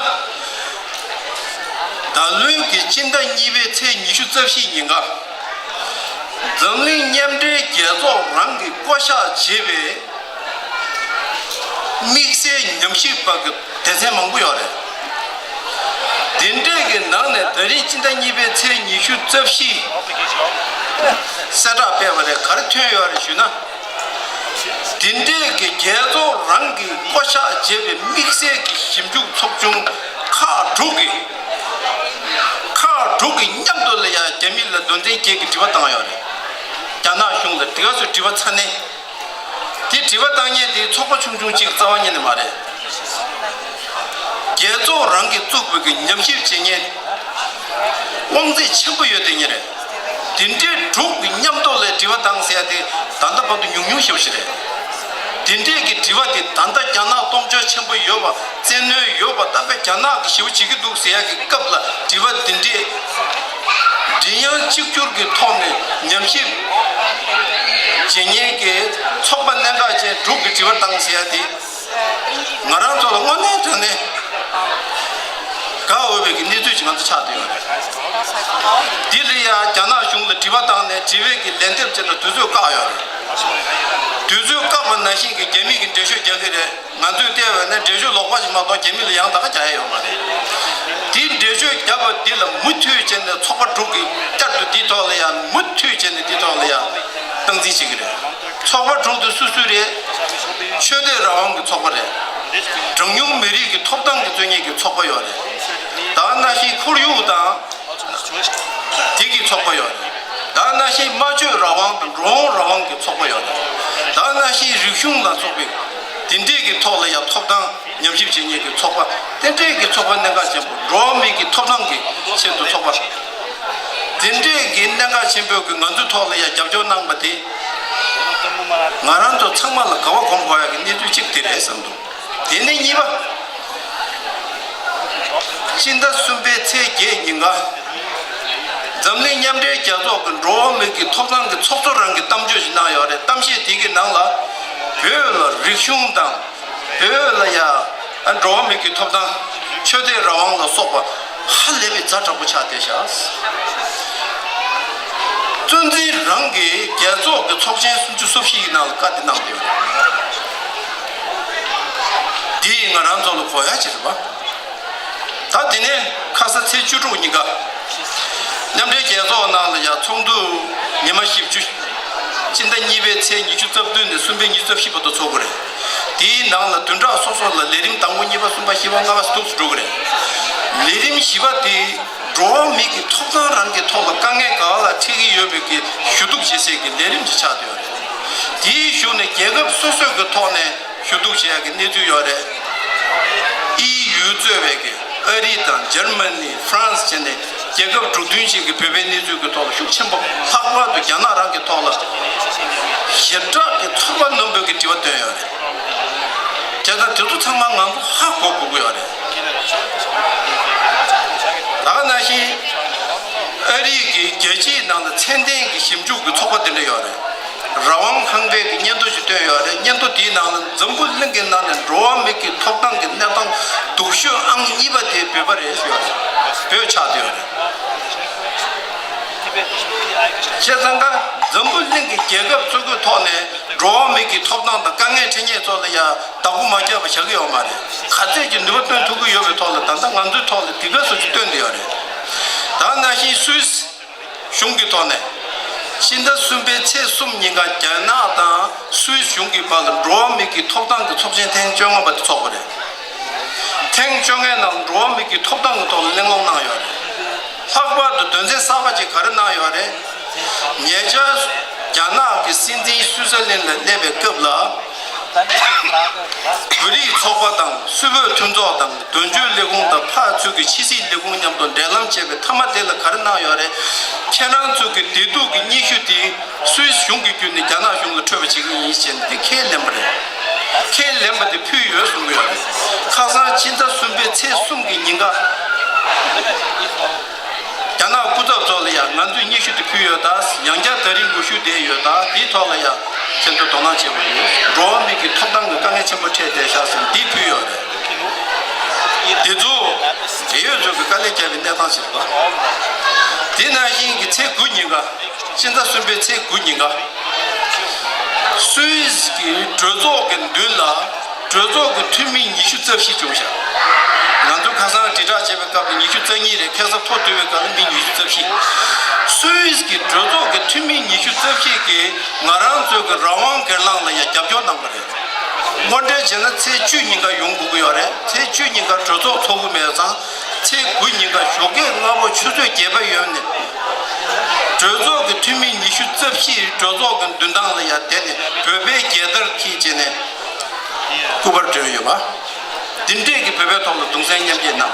ད་ལོའི་གི་སྤྱི་ཟླ་གཉིས་པའི་ཚེས་ཉི་ཤུ་རྩ་བཞི་ཉིན་ཀ། འཛམ་གླིང་མཉམ་འབྲེལ་རྒྱལ་ཚོགས་རང་གིས་བསྐོ་གཞག་བྱས་པའི། དམིགས་བསལ་ཉམས་ཞིབ་པ་གི་སྡེ་ཚན་མང་པོ་ཡོད་རེད། དེ་འདྲས་ཀྱི་ནང་ནས་ད་རིང་སྤྱི་ཟླ་གཉིས་པའི་ཚེས་ཉི་ཤུ་རྩ་བཞི་གསལ་བསྒྲགས་སྤེལ་བ་རེད། ག་རེ་ཐོན་ཡོད་རེད་ཞུས་ན། དེ་འདྲས་ཀྱི་རྒྱལ་ཚོགས་རང་གིས་བསྐོ་གཞག་བྱས་པའི་དམིགས་བསལ་གྱི་ཞིབ་འཇུག་ཚོགས་ཆུང་ཁག་དྲུག་གིས། ཁག་དྲུག་གིས་མཉམ་དུ་ལ་ཡ་རྒྱ་མི་ལ་དོན་ཚན་བརྒྱད་ཀྱི་དྲི་བ་བཏང་ཡོད་རེད། རྒྱ་ནག་གཞུང་ལ་དེ་ག་ཚོད་དྲི་བ་ཚ་ནན། དེ་དྲི་བ་བཏང་མཁན་དེ་ཚོགས་པ་ཆུང་ཆུང་གཅིག་རྩ་བ་ཉིད་ནས་མ་རེད། རྒྱལ་ རྒྱལ་ཚོགས་རང་གིས་བཙུགས་པའི་གི་ཉམས་ཞིབ་བྱེད་མཁན་དབང་ཚད་ཆེན་པོ་ཡོད་དེ་ཉིད་རེད། དེ་འདྲའི་དྲུག་གི་མཉམ་ཐོག་ལ་དྲི་བ་བཏང་ཟེར་ཡ་དེ་ད་ལྟ་བར་དུ་ཉུང་ཉུང་ཞེ་པོ་ཞིག་རེད། དེ་འདྲའི་གི་དྲི་བ་དེ་ད་ལྟ་རྒྱ་ནག་གཏོང་ཕྱོགས་ཆེན་པོ་ཡོད་པ། བཙན་གནོན་ཡོད་པ། ད་དཔེ་རྒྱ་ནག་གི་ཞེ་པོ་བྱེད་ཀྱི་འདུག་ཟེར་ཡ་གི་སྐབས་ལ་དྲི་བ་དེ་འདྲའི་མགྲིན་དབྱངས་གཅིག་གྱུར་གྱི་ཐོག་ནས་ཉམས་ཞིབ་བྱེད་མཁན་གྱི་ཚོགས་པ་གནད་འགག་ཅན་དྲུག་གི་དྲི་བ་བཏང་ཟེར་ཡ་དེ། ང་རང་ཚོ་ལ་དངོས་གནས་དྲང་གནས་དགའ་འོས་པའི་གི་གནས་ཚུལ་ཞིག་ང་ཚོ་ཆགས་བསྡད་ཡོད་རེད། འདི་ལ་ཡང་རྒྱ་ནག་གཞུང་ལ་དྲི་བ་བཏང་ནས་དྲི་བའི་གི་ལན་འདེབས་བྱས་ན་དུས་ཚོད་བཀག་ཡོད་རེད། དུས་ཚོད་བཀག་པ་ནང་བཞིན་གྱི་རྒྱ་མི་གི་འགྲེལ་བརྗོད་རྒྱག་གི་རེད། ང་ཚོས་བལྟས་པ་ན་འགྲེལ་བརྗོད་ལོག་པ་ཞིག་མ་གཏོགས་རྒྱ་མི་ལ་ཡང་ད་ག་རྒྱག་ཡ་ཡོད་མ་རེད། དེ་འགྲེལ་བརྗོད་བརྒྱབ་པ་འདི་ལ་མུ་མཐུད་བྱས་ནས་ཚོགས་པ་དྲུག་གིས་བསྐྱར་དུ་འདིའི་ཐོག་ལ་ཡང་མུ་མཐུད་བྱས་ནས་འདིའི་ཐོག་ལ་ཡང་སྟངས་འཛིན་བྱེད་ཀྱི་རེད། ཚོགས་པ་དྲུག་དེ་སུ་སུ་རེད། ཆོས་དད་རང་དབང་གི་ཚོགས་པ་རེད། གྲངས་ཉུང་མི་རིགས་ཀྱི་ཐོབ་ཐང་གི་རྩོད་མཁན་གྱི་ཚོགས་པ་ཡོད་རེད། ད་ནང་བཞིན་ཁོར་ཡུག་དང་། དེ་གི་ཚོགས་པ་ཡོད་རེད། ད་ནང་བཞིན་སྨྲ་བརྗོད་རང་དབང་དང་འགྲོ་འོང་རང་དབང་གི་ཚོགས་པ་ཡོད་རེད། ད་ནང་བཞིན་རིག་གཞུང་ལ་སོགས་པའི་དེ་འདྲས་ཀྱི་ཐོག་ལ་ཡང་ཐོབ་ཐང་ཉམས་ཞིབ་བྱེད་མཁན་གྱི་ཚོགས་པ། དེ་འདྲས་ཀྱི་ཚོགས་པ་གནད་འགག་ཆེན་པོ། འགྲོ་བ་མི་གི་ཐོབ་ཐང་གི་ཆེད་དུ་ཚོགས་པ། དེ་འདྲས་ཀྱི་གནད་འགག་ཆེན་པོའི་གི་ང་ཚོའི་ཐོག་ལ་ཡང་རྒྱབ་སྐྱོར་གནང་པ་དེ། ང་རང་ཚོ་ཚང་མ་ལ་དགའ་བ་སྒོམ་དགོས་ཡ་གི་གནས་ཚུལ་གཅིག་དེ་རེད་བསམ་འདུག་དེ་ནས་གཉིས་པ། སྤྱི་ཟླ་གསུམ་པའི་ཚེས་བརྒྱད་ཉིན་ཀ། འཛམ་གླིང་མཉམ་འབྲེལ་རྒྱལ་ཚོགས་ཀྱི་འགྲོ་བ་མི་གི་ཐོབ་ཐང་གི་ཚོགས་གཙོ་རང་གིས་གཏམ་བརྗོད་ཅིག་གནང་ཡོད་རེད། གཏམ་བཤད་དེ་གི་ནང་ལ་བོད་ལ་རིག་གཞུང་དང་། བོད་ལ་ཡ། འགྲོ་བ་མི་གི་ཐོབ་ཐང་། ཆོས་དད་རང་དབང་ལ་སོགས་པ་ཧ་ལས་པའི་ཛ་དྲག་པོ་ཆགས་བསྡད་ཤག་གཙོ་འཛིན་རང་གིས་རྒྱལ་ཚོགས་ཀྱི་ཚོགས་ཆེན་སུམ་ཅུ་སོ་བཞི་ཡི་ནང་ལ་བཀའ་འདི་གནང་ཡོད། འདི་ཡིས་ང་རང་ཚོ་ལ་གོ་ཡ་ཅིག་རེད་པ། ད་དེ་ནས་ཁ་ས་ཚེས་བཅུ་དྲུག་ཉིན་ཀ། མཉམ་འབྲེལ་རྒྱལ་ཚོགས་ནང་ལ་ཡང་ཚོགས་འདུ་ཉི་མ་བཞི་བཅུ། སྤྱི་ཟླ་གཉིས་པའི་ཚེས་ཉི་ཤུ་རྩ་བདུན་ནས་གསུམ་པའི་ཉི་ཤུ་རྩ་བཞི་བར་དུ་འཚོགས་དགོས་རེད། དེའི་ནང་ལ་བདུན་ཕྲག་སོ་སོ་ལ་ལས་རིམ་དང་པོ་གཉིས་པ་གསུམ་པ་བཞི་པ་ལྔ་པ་སྡུག་སུ་འགྲོ་གི་རེད། ལས་རིམ་བཞི་པ་དེ་འགྲོ་བ་མི་གི་ཐོབ་ཐང་རང་གི་ཐོག་ལ་དཀའ་ངལ་ག་ལ་འཕྲད་ཀྱི་ཡོད་པའི་གི་ཞུ་གཏུག་བྱེད་སའི་གི་ལས་རིམ་ཅིག་ཆགས་བསྡད་ཡོད་རེད། དེའི་གཞུག་ནས་རྒྱལ་ཁབ་སོ་སོའི་གི་ཐོག་ནས་ཞུ་གཏུག་བྱེད་ཡག་གི་གནས་ཚུལ་ཡོད་རེད། ཨི་ཡུ་གཙོས་པའི་གི་ཨ་རི་དང་འཇར་མ་ནི། ཧྥ་རན་སི་བྱས་ནས་རྒྱལ་ཁབ་དྲུག་བདུན་ཞིག་གི་བོད་པའི་གནས་ཚུལ་གྱི་ཐོག་ལ་ཤུགས་ཆེན་པོ། ལྷག་པར་དུ་རྒྱ་ནག་རང་གི་ཐོག་ལ་ཞེ་དྲག་གི་ཚོར་བ་རྣོན་པོའི་གི་དྲི་བ་བཏོན་ཡོད་རེད། བྱས་ཙང་དེ་ཚོ་ཚང་མ་ང་ཚོ་ཧ་གོ་དགོས་ཀྱི་ཡོད་རེད། ད་ག་ནང་བཞིན་ཨ་རི་གི་རྒྱལ་སྤྱིའི་ནང་ལ་ཚད་ལྡན་གྱི་ཞིབ་འཇུག་གི་ཚོགས་པ་དེ་འདྲ་ཡོད་རེད། རང་དབང་ཁང་པའི་གི་སྙན་ཐོ་ཞིག་བཏོན་ཡོད་རེད། སྙན་ཐོ་དེའི་ནང་ལ་འཛམ་བུ་གླིང་གི་ནང་ནས་འགྲོ་བ་མི་གི་ཐོབ་ཐང་གི་གནས་སྟངས་སྡུག་ཤོས་ཨང་གཉིས་པ་དེ་བོད་པ་རེད་ཞུ་ཡོད་རེད། བོད་ཆགས་བསྡད་ཡོད་རེད། བྱས་ཙང་ཀ་འཛམ་བུ་གླིང་གི་རྒྱལ་ཁབ་ཚོ་གི་ཐོག་ནས་འགྲོ་བ་མི་གི་ཐོབ་ཐང་དང་དཀའ་ངལ་འཕྲད་མཁན་ཚོ་ལ་ཡང་བདག་པོ་མ་བརྒྱབ་པ་བཞག་གི་ཡོད་མ་རེད། ག་ཚད་ཀྱི་ནུས་པ་བཏོན་ཐུབ་ཀྱི་ཡོད་པའི་ཐོག་ལ་ད་ལྟ་ང་ཚོའི་ཐོག་ལ་དེ་ག་སོ་ཅིག་བཏོན་བསྡད་ཡོད་རེད། ད་ནང་བཞིན་སུད་སི་གཞུང་གི་ཐོག་ནས། ཕྱི་ཟླ་གསུམ་པའི་ཚེས་གསུམ་ཉིན་ཀ་རྒྱ་ནག་དང་སུད་སི་གཞུང་གི་བར་ལ་འགྲོ་བ་མི་གི་ཐོབ་ཐང་གི་ཚོགས་ཆེན་ཐེངས་བཅོ་ལྔ་པ་དེ་འཚོགས་པ་རེད། ཐེངས་བཅོ་ལྔའི་ནང་འགྲོ་བ་མི་གི་ཐོབ་ཐང་གི་ཐོག་ལ་གླེང་སློང་གནང་ཡོད་རེད། ལྷག་པར་དུ་དོན་ཚན་གསར་པ་ཅིག་ག་རེ་གནང་ཡོད་རེད། ཉེ་ཆར་རྒྱ་ནག་གི་སྲིད་འཛིན་སུའི་ཙར་ལན་ལ་སླེབས་པའི་སྐབས་ལ། བོད་རིགས་ཚོགས་པ་དང་སུད་བོད་མཐུན་ཚོགས་དང་། དོན་གཅོད་ལས་ཁུངས་དང་ཕར་ཚུར་གྱི་ཕྱི་སྲིད་ལས་ཁུངས་མཉམ་དུ་འབྲེལ་ལམ་བྱས་པའི་མཐའ་མ་དེ་ལ་ག་རེ་གནང་ཡོད་རེད། ཁྱེད་རང་ཚོ་གི་བདེ་སྡུག་གི་སྙན་ཞུ་དེ་སུད་སི་གཞུང་གི་བརྒྱུད་ནས་རྒྱ་ནག་གཞུང་ལ་འཕྲོད་པ་བྱེད་ཀྱི་ཡིན་ཞེས་དེ་ཁས་ལེན་པ་རེད། ཁས་ལེན་པ་དེ་ཕུལ་ཡོད་གསུང་གི་ཡོད་རེད། ཁ་སང་ཕྱི་ཟླ་གསུམ་པའི་ཚེས་གསུམ་གྱི་ཉིན་ཀ། རྒྱ་ནག་སྐུ་ཚབ་ཚོ་ལ་ཡང་ང་ཚོས་སྙན་ཞུ་དེ་ཕུལ་ཡོད་ད། ཡང་བསྐྱར་ད་རིང་ངོ་ཤུས་བསྡད་ཡོད་ད། དེའི་ཐོག་ལ་ཡང་ཁྱེད་ཚོ་དོ་སྣང་བྱེད་དགོས་ཡོད། འགྲོ་བ་མི་གི་ཐོབ་ཐང་གི་དཀའ་ངལ་ཆེན་པོ་འཕྲད་བསྡད་ཤག་ཟེར་འདི་ཕུལ་ཡོད་རེད། དེ་ཚོ་འབྲེལ་ཡོད་ཚོ་གི་དཀའ་ལས་བརྒྱབ་པའི་གནས་སྟངས་ཤིག་རེད་པ། དེ་ནང་བཞིན་གྱི་ཚེས་དགུ་ཉིན་ཀ། ཕྱི་ཟླ་གསུམ་པའི་ཚེས་དགུ་ཉིན་ཀ། སུད་སི་གི་གྲོས་ཚོགས་ཀྱི་མདུན་ལ་གྲོས་ཚོགས་ཀྱི་འཐུས་མི་ཉི་ཤུ་རྩ་བཞི་བྱུང་ཤག་ང་ཚོས་ཁ་སང་དྲིལ་བསྒྲགས་བྱས་པའི་སྐབས་ལ་ཉི་ཤུ་རྩ་གཉིས་རེད། ཁ་སང་ཐོ་བསྡུས་པའི་སྐབས་ལ་མི་ཉི་ཤུ་རྩ་བཞི། སུད་སི་གི་གྲོས་ཚོགས་ཀྱི་འཐུས་མི་ཉི་ཤུ་རྩ་བཞི་གིས་ང་རང་ཚོའི་གི་རང་དབང་སྒེར་ལངས་ལ་ཡང་རྒྱབ་སྐྱོར་གནང་པ་རེད། དངོས་འབྲེལ་བྱས་ན་ཚེས་བཅུ་ཉིན་ཀ་ཡོང་དགོས་ཀྱི་ཡོད་རེད། ཚེས་བཅུ་ཉིན་ཀ་གྲོས་ཚོགས་ཚོགས་ཀྱི་མེད་ཙང་། ཚེས་དགུ་ཉིན་ཀ་ཞོགས་ཀས་སྔ་པོ་ཆུ་ཚོད་བརྒྱད་པ་ཡོལ་ནས། གྲོས་ཚོགས་ཀྱི་འཐུས་མི་ཉི་ཤུ་རྩ་བཞི་གྲོས་ཚོགས་ཀྱི་མདུན་ཐང་ལ་ཡར་བསྡད་ནས་བོད་པའི་རྒྱལ་དར་འཁྱེར་བྱས་ནས་སྐུ་པར་བསྒྲོན་ཡོད་པ། འདི་འདྲས་ཀྱི་བོད་པའི་ཐོག་ལ་གདུང་སེམས་མཉམ་སྐྱེད་གནང་།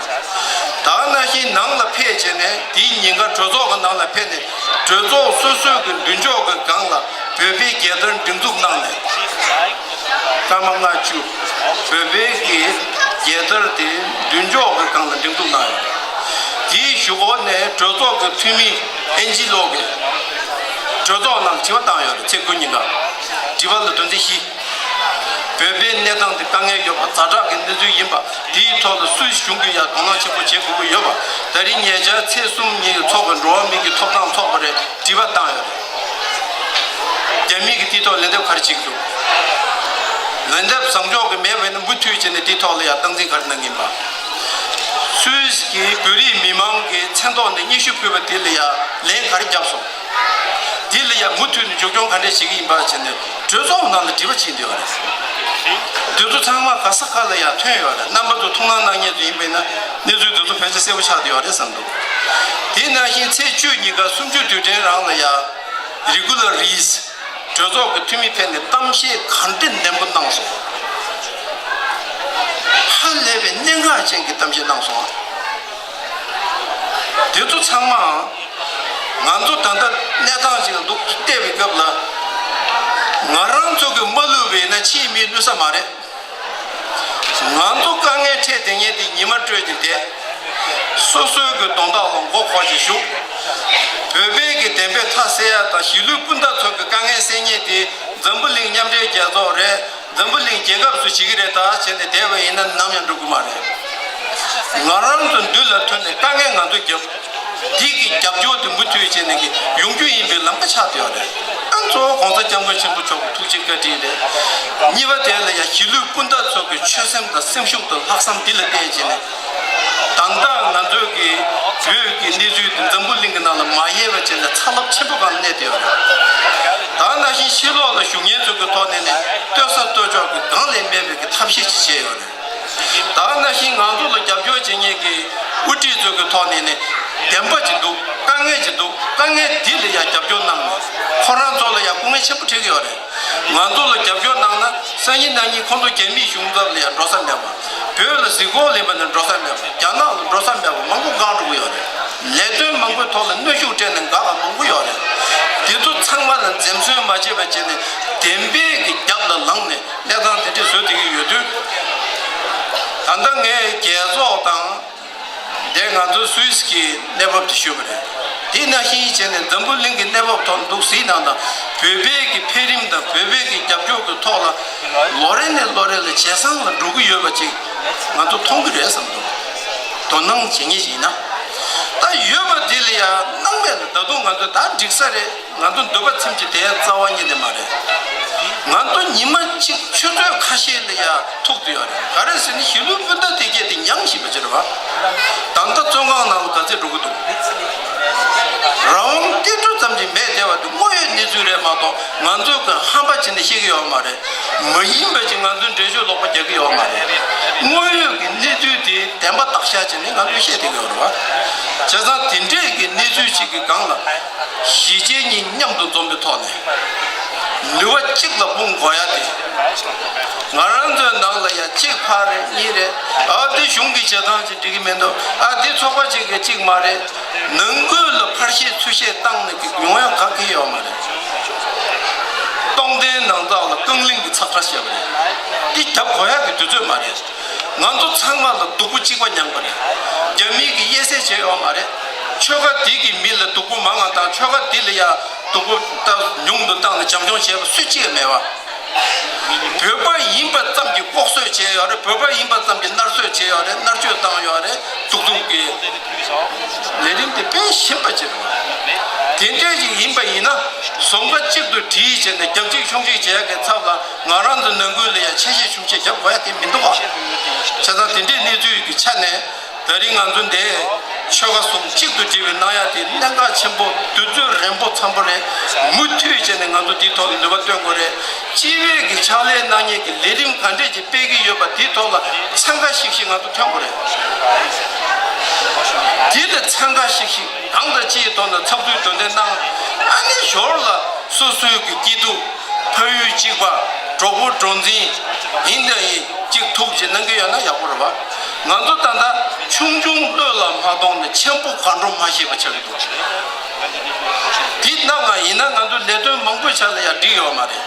ད་ག་ནང་བཞིན་ནང་ལ་ཕེབས་བྱས་ནས་དེའི་ཉིན་ཀ་གྲོས་ཚོགས་ཀྱི་ནང་ལ་ཕེབས་ནས་གྲོས་ཚོགས་སོ་སོའི་གི་མདུན་ཅོག་གི་སྒང་ལ་བོད་པའི་རྒྱལ་དར་སྒྲེང་འཛུགས་གནང་ནས། སྐར་མ་ལྔ་བཅུ། བོད་པའི་གི་རྒྱལ་དར་དེ་མདུན་ཅོག་གི་སྒང་ལ་སྒྲེང་འཛུགས་གནང་ཡོད། དེའི་གཞུག་གུ་ནས་གྲོས་ཚོགས་ཀྱི་འཐུས་མི་ཨེན་ཇི་ལོ་གིས་གྲོས་ཚོགས་ནང་དྲི་བ་བཏང་ཡོད་རེད། ཚེས་དགུ་ཉིན་ཀ་དྲི་བ་ལ་དོན་ཚན་བཞི། བོད་པའི་གནས་སྟངས་དེ་དཀའ་ངལ་ཡོད་པ་ཛ་དྲག་གི་གནས་ཚུལ་ཡིན་པ། དེའི་ཐོག་ལ་སུད་སི་གཞུང་གིས་ཡང་དོ་སྣང་ཆེན་པོ་བྱེད་དགོས་ཀྱི་ཡོད་པ། ད་རིང་ཉེ་ཆར་ཚེས་གསུམ་ཉིན་ཚོགས་པའི་འགྲོ་བ་མི་གི་ཐོབ་ཐང་ཚོགས་པ་རེད། དྲི་བ་བཏང་ཡོད་རེད། རྒྱ་མི་གིས་དེའི་ཐོག་ལན་འདེབས་ག་རེ་བྱེད་ཀྱི་འདུག་ལན་འདེབས་བཟང་ཕྱོགས་ཀྱི་མེད་པ་ཡིན་ན་མུ་མཐུད་བྱས་ནས་དེའི་ཐོག་ལ་ཡང་སྟངས་འཛིན་ག་རེ་གནང་གི་ཡིན་པ། སུད་སི་གི་བོད་རིགས་མི་མང་གི་མཚན་ཐོག་ནས་སྙན་ཞུ་ཕུལ་བ་དེ་ལ་ཡང་ལན་ག་རེ་བརྒྱབ་སོང་། དེ་ལ་ཡང་མུ་མཐུད་ནས་མཇུག་སྐྱོང་ག་འདྲས་བྱེད་ཀྱི་ཡིན་པ་བྱས་ནས་གྲོས་ཚོགས་ནང་ལ་དྲི་བ་ཕྱིན་བསྡད་ཡོད་རེད། དེ་ཚོ་ཚང་མ་ག་ས་ག་ལ་ཡང་ཐོན་ཡོད་རེད། རྣམ་པ་ཚོ་ཐུགས་སྣང་གནང་མཁན་ཚོ་ཡིན་པས་ན་གནས་ཚུལ་དེ་ཚོ་ཕལ་ཆེར་གསལ་པོ་ཆགས་བསྡད་ཡོད་རེད་བསམ་འདུག་དེ་ནང་བཞིན་ཚེས་བཅུ་ཉིན་ཀ་གསུམ་བཅུའི་དུས་དྲན་རང་ལ་ཡང་རི་གུ་ལར་རིས། གྲོས་ཚོགས་ཀྱི་འཐུས་མི་ཕེབས་ནས་གཏམ་བཤད་ག་འདྲ་ནན་པོ་གནང་སོང་། ཧ་ལས་པའི་གནད་འགག་ཅན་གྱི་གཏམ་བཤད་གནང་སོང་། དེ་ཚོ་ཚང་མ་ང་ཚོ་ད་ལྟ་གནས་སྟངས་ཅིག་ལ་འདུག་བལྟས་པའི་སྐབས་ལ། ང་རང་ཚོ་གིས་མ་བསླུས་པ་ཡིན་ན་ཕྱིའི་མིས་བསླུ་ས་མ་རེད། ང་ཚོ་དཀའ་ངལ་འཕྲད་བསྡད་མཁན་དེ་ཉི་མ་སྤྲོད་ཀྱིན་བསྡད། སོ་སོའི་གི་དོན་དག་ལ་མགོ་འཁོར་གྱིན་བཞུགས། བོད་པའི་གི་བདེན་པའི་མཐའ་གསལ་ཡ་དང་གཞིས་ལུས་སྤུན་ཟླ་ཚོ་གི་དཀའ་ངལ་སེལ་མཁན་དེ་འཛམ་བུ་གླིང་མཉམ་འབྲེལ་རྒྱལ་ཚོགས་རེད། འཛམ་བུ་གླིང་རྒྱལ་ཁབ་ཚོས་བྱེད་ཀྱི་རེད་ད་བྱས་ནས་བསྡད་པ་ཡིན་ན་ནམ་ཡང་འགྲུབ་ཀྱི་མ་རེད། ང་རང་ཚོ་མདུན་ལ་ཐོན་ནས་དཀའ་ངལ་ང་ཚོས་བརྒྱབ། འདི་གི་རྒྱབ་སྐྱོར་དེ་མུ་མཐུད་བྱས་ནས་གི་ཡོང་རྒྱུ་ཡིན་པའི་ལམ་ཁ་ཆགས་བསྡད་ཡོད་རེད། ཨ་གཙོ་བོ་༸གོང་ས་༸སྐྱབས་མགོན་ཆེན་པོ་མཆོག་གི་ཐུགས་རྗེ་བཀའ་དྲིན་རེད། གཉིས་པ་དེ་ལ་ཡང་གཞིས་ལུས་སྤུན་ཟླ་ཚོ་གི་ཆོད་སེམས་དང་སེམས་ཤུགས་དང་ལྷག་བསམ་འདི་ལ་བརྟེན་བྱས་ནས། ད་ལྟ་ང་ཚོའི་གི་བོད་ཀྱི་གནས་ཚུལ་འདི་འཛམ་བུ་གླིང་གི་ནང་ལ་མ་ཡལ་བ་བྱས་ནས་ཚ་རླབས་ཆེན་པོ་སྒང་ལ་གནས་བསྡད་ཡོད་རེད། ད་ནང་བཞིན་ཕྱི་ལོགས་ལ་བཞུགས་མཁན་ཚོ་གི་ཐོག་ནས་ནི་ལྟོས་ས་ལྟོས་ཕྱོགས་ཀྱི་སྒང་ལས་མེད་པའི་གི་ཐབས་ཤེས་ཅིག་བྱས་ཡོད་རེད། ད་ག་ནང་བཞིན་ང་ཚོ་ལ་རྒྱབ་སྐྱོར་བྱེད་མཁན་གྱི་དབུ་ཁྲིད་ཚོ་གི་ཐོག་ནས་ནི་བདེན་པ་ཅིག་འདུག་དཀའ་ངལ་ཅིག་འདུག་དཀའ་ངལ་འདི་ལ་ཡང་རྒྱབ་སྐྱོར་གནང་ནས་ཁོ་རང་ཚོ་ལ་ཡང་སྐུ་ངལ་ཆེན་པོ་འཕྲད་ཀྱི་ཡོད་རེད། ང་ཚོ་ལ་རྒྱབ་སྐྱོར་གནང་ན་སང་ཉིན་གནངས་ཉིན་ཁོང་ཚོ་རྒྱ་མིའི་གཞུང་ཚབ་ལ་ཡང་འགྲོ་ས་མེད་པ། བོད་ལ་གཟིགས་སྐོར་ལེན་པ་ནས་འགྲོ་ས་མེད་པ། རྒྱ་ནག་ལ་འགྲོ་ས་མེད་པ་མང་པོ་འགག་འགྲོ་གི་ཡོད་རེད། ལས་དོན་མང་པོའི་ཐོག་ལ་གནོན་ཤུགས་སྤྲད་ནས་འགག་པ་མང་པོ་ཡོད་རེད། དེ་ཚོ་ཚང་མ་ལ་འཛེམ་ཟོན་མ་བྱས་པ་བྱས་ནས་བདེན་པའི་གི་རྒྱབ་ལ་ལངས་ནས། གནས་སྟངས་དེ་འདྲ་བཟོས་བསྡད་ཀྱི་ཡོད་དུས། ད་ལྟ་ངས་རྒྱལ་ཚོགས་དང་། དེ་ང་ཚོ་སུད་སི་གི་གནས་བབ་དེ་ཞུས་པ་རེད། དེ་ནང་བཞིན་བྱས་ནས་འཛམ་བུ་གླིང་གི་གནས་བབ་ཐོག་འདུག་གཟིགས་གནང་དང་། བོད་པའི་གི་འཕེལ་རིམ་དང་བོད་པའི་གི་རྒྱབ་སྐྱོར་གི་ཐོག་ལ་ལོ་རེ་ནས་ལོ་རེ་ལ་ཇེ་བཟང་ལ་འགྲོ་གི་ཡོད་པ་ཅིག་ང་ཚོ་མཐོང་གི་རེད་བསམ་འདུག་དོ་སྣང་བྱེད་མཁན་ཞིག་ཡིན་ན། ད་ཡོད་པ་དེ་ལ་ཡང་སྣང་མེད་ལ་ད་དུང་ང་ཚོ་ད་འགྲིག་ས་རེད། ང་ཚོ་འདོད་པ་ཚིམ་གྱི་དེ་རྩ་བ་ཉིད་ནས་མ་རེད། ང་ཚོ་ཉི་མ་གཅིག་ཆུ་ཚོད་ཁ་ཤས་ལ་ཡ་ཐུག་ཏུ་ཡོད་རེད། ག་རེ་ཟེར་ན་གཞིས་ལུས་སྤུན་ཟླ་དེ་གས་དེ་མྱངས་བཞིན་པ་ཅིག་རེད་བ། ད་ལྟ་བཙོན་ཁང་ནང་ལ་ག་ཚད་འགྲོ་གི་འདུག་རང་དབང་ཏིལ་འབྲུ་ཙམ་གྱི་མེད་བསྡད་པ་དེ་དངོས་ཡོད་གནས་ཚུལ་རེད་མ་གཏོགས་ང་ཚོས་གི་ཧམ་པ་བྱས་ནས་བཤད་ཀྱི་ཡོད་མ་རེད། མ་ཡིན་པ་ཅིག་ང་ཚོས་འགྲེལ་བརྗོད་ལོག་པ་རྒྱག་གི་ཡོད་མ་རེད། དངོས་ཡོད་ཀྱི་གནས་ཚུལ་དེ་བདེན་པ་བརྟག་བཞག་བྱས་ནས་ང་ཚོས་བཤད་བསྡད་ཀྱི་ཡོད་རེད་བ། བྱས་ཙང་དེ་འདྲས་ཀྱི་གནས་ཚུལ་ཅིག་གི་སྒང་ལ། གཞིས་བྱེས་གཉིས་མཉམ་དུ་འཛོམས་པའི་ཐོག་ནས། ནུས་པ་གཅིག་ལ་སྤུངས་དགོས་ཡ་དེ། ང་རང་ཚོའི་ནང་ལ་ཡ་གཅིག་ཕར་རེད་གཉིས་རེད། ཨ་དེ་གཞུང་གི་བྱེད་སྟངས་ཅིག་འགྲིག་གི་མི་འདུག་ཨ་དེ་ཚོགས་པ་གཅིག་གི་གཅིག་མ་རེད། ནང་ཁུལ་ལ་ཕར་བཤད་ཚུར་བཤད་བཏང་ནས་ཀྱི་ཡོང་ཡ་ག་གི་ཡོད་མ་རེད། སྟོང་ཐུན་ནང་ཚགས་ལ་རྐང་གླིང་གི་ཚགས་ཁྲ་བཤད་པ་རེད། དེ་རྒྱབ་དགོས་ཡ་གི་དུས་ཚོད་མ་རེད། ང་ཚོ་ཚང་མ་ལ་སྡུག་པོ་གཅིག་པ་མྱངས་པ་རེད། རྒྱ་མི་གིས་དབྱེ་གསེས་བྱས་ཡོད་མ་རེད། ཆོལ་ཁ་དེ་གི་མི་ལ་སྡུག་པོ་མང་ང་དང་ཆོལ་ཁ་དེ་ལ་ཡ་སྡུག་པོ་ད་ཉུང་དུ་བཏང་ནས་བྱམས་སྐྱོང་བྱས་པ་སུ་གཅིག་ཡང་མེད་པ། བོད་པ་ཡིན་པ་ཙམ་གྱིས་ལྐོག་གསོད་བྱས་ཡོད་རེད། བོད་པ་ཡིན་པ་ཙམ་གྱིས་མནར་གསོད་བྱས་ཡོད་རེད། མནར་གཅོད་བཏང་ཡོད་རེད། སྡུག་སྡུག་གི་ལས་རིམ་དེ་དཔེ་ཞིམ་པ་ཅིག་རེད། དེ་འདྲས་ཅིག་ཡིན་པ་ཡིན་ན་ཟོང་ཁ་གཅིག་ཏུ་སྒྲིལ་བྱས་ནས་རྒྱབ་གཅིག་ཆུང་གཅིག་བྱེད་ཡག་གི་ཚབ་ལ། ང་རང་ཚོ་ནང་ཁུལ་ལ་ཡང་ཆེ་བཞེས་ཆུང་བཞེས་རྒྱབ་དགོས་ཡ་དེ་མི་འདུག་ག་བྱས་ཙང་དེ་འདྲའི་གནས་ཚུལ་གྱི་ཆ་ནས་ད་རིང་ང་ཚོ་འདིར་ཆོལ་ཁ་གསུམ་གཅིག་ཏུ་སྒྲིལ་བའི་གནང་ཡ་དེ་གནད་འགག་ཆེན་པོ། དུས་ཚོད་རན་པོ་འཚམ་པོ་རེད། མུ་མཐུད་བྱས་ནས་ང་ཚོ་འདིའི་ཐོག་ལ་ནུས་པ་བཏོན་དགོས་རེད། སྤྱི་པའི་གི་ཕྱག་ལས་གནང་མཁན་གྱི་ལས་རིམ་ག་འདྲས་ཀྱི་སྤེལ་གྱི་ཡོད་པ་དེའི་ཐོག་ལ་འཚང་ཁ་ཤིག་ཤིག་ང་ཚོ་ཐོན་དགོས་རེད། དེ་ལ་འཚང་ཁ་ཤིག་ཤིག་གང་དང་ཅིའི་ཐོག་ནས་ཚགས་ཚུད་དོན་ལྡན་གནང་། ཨ་ནི་ཞོར་ལ་སོ་སོའི་གི་སྐྱིད་སྡུག་ཕ་ཡུལ་གཅིག་པ། གྲོགས་པོ་གྲོགས་འཛིན། ཡིན་དང་ཡིན་གཅིག་ཐུག་ཅིག་གནང་གི་ཡོད་ན་ཡག་པོ་རེད་པ། ང་ཚོ་ད་ལྟ་ཆུང་ཆུང་བློས་ལ་མ་གཏོང་ནས་ཆེན་པོ་ག་འགྲོ་མ་ཤེས་པ་ཆགས་ཀྱི་འདུག་དེ་གནང་བ་ཡིན་ན་ང་ཚོ་ལས་དོན་མང་པོ་ཆགས་ལ་ཡང་འགྲིག་ཡོད་མ་རེད།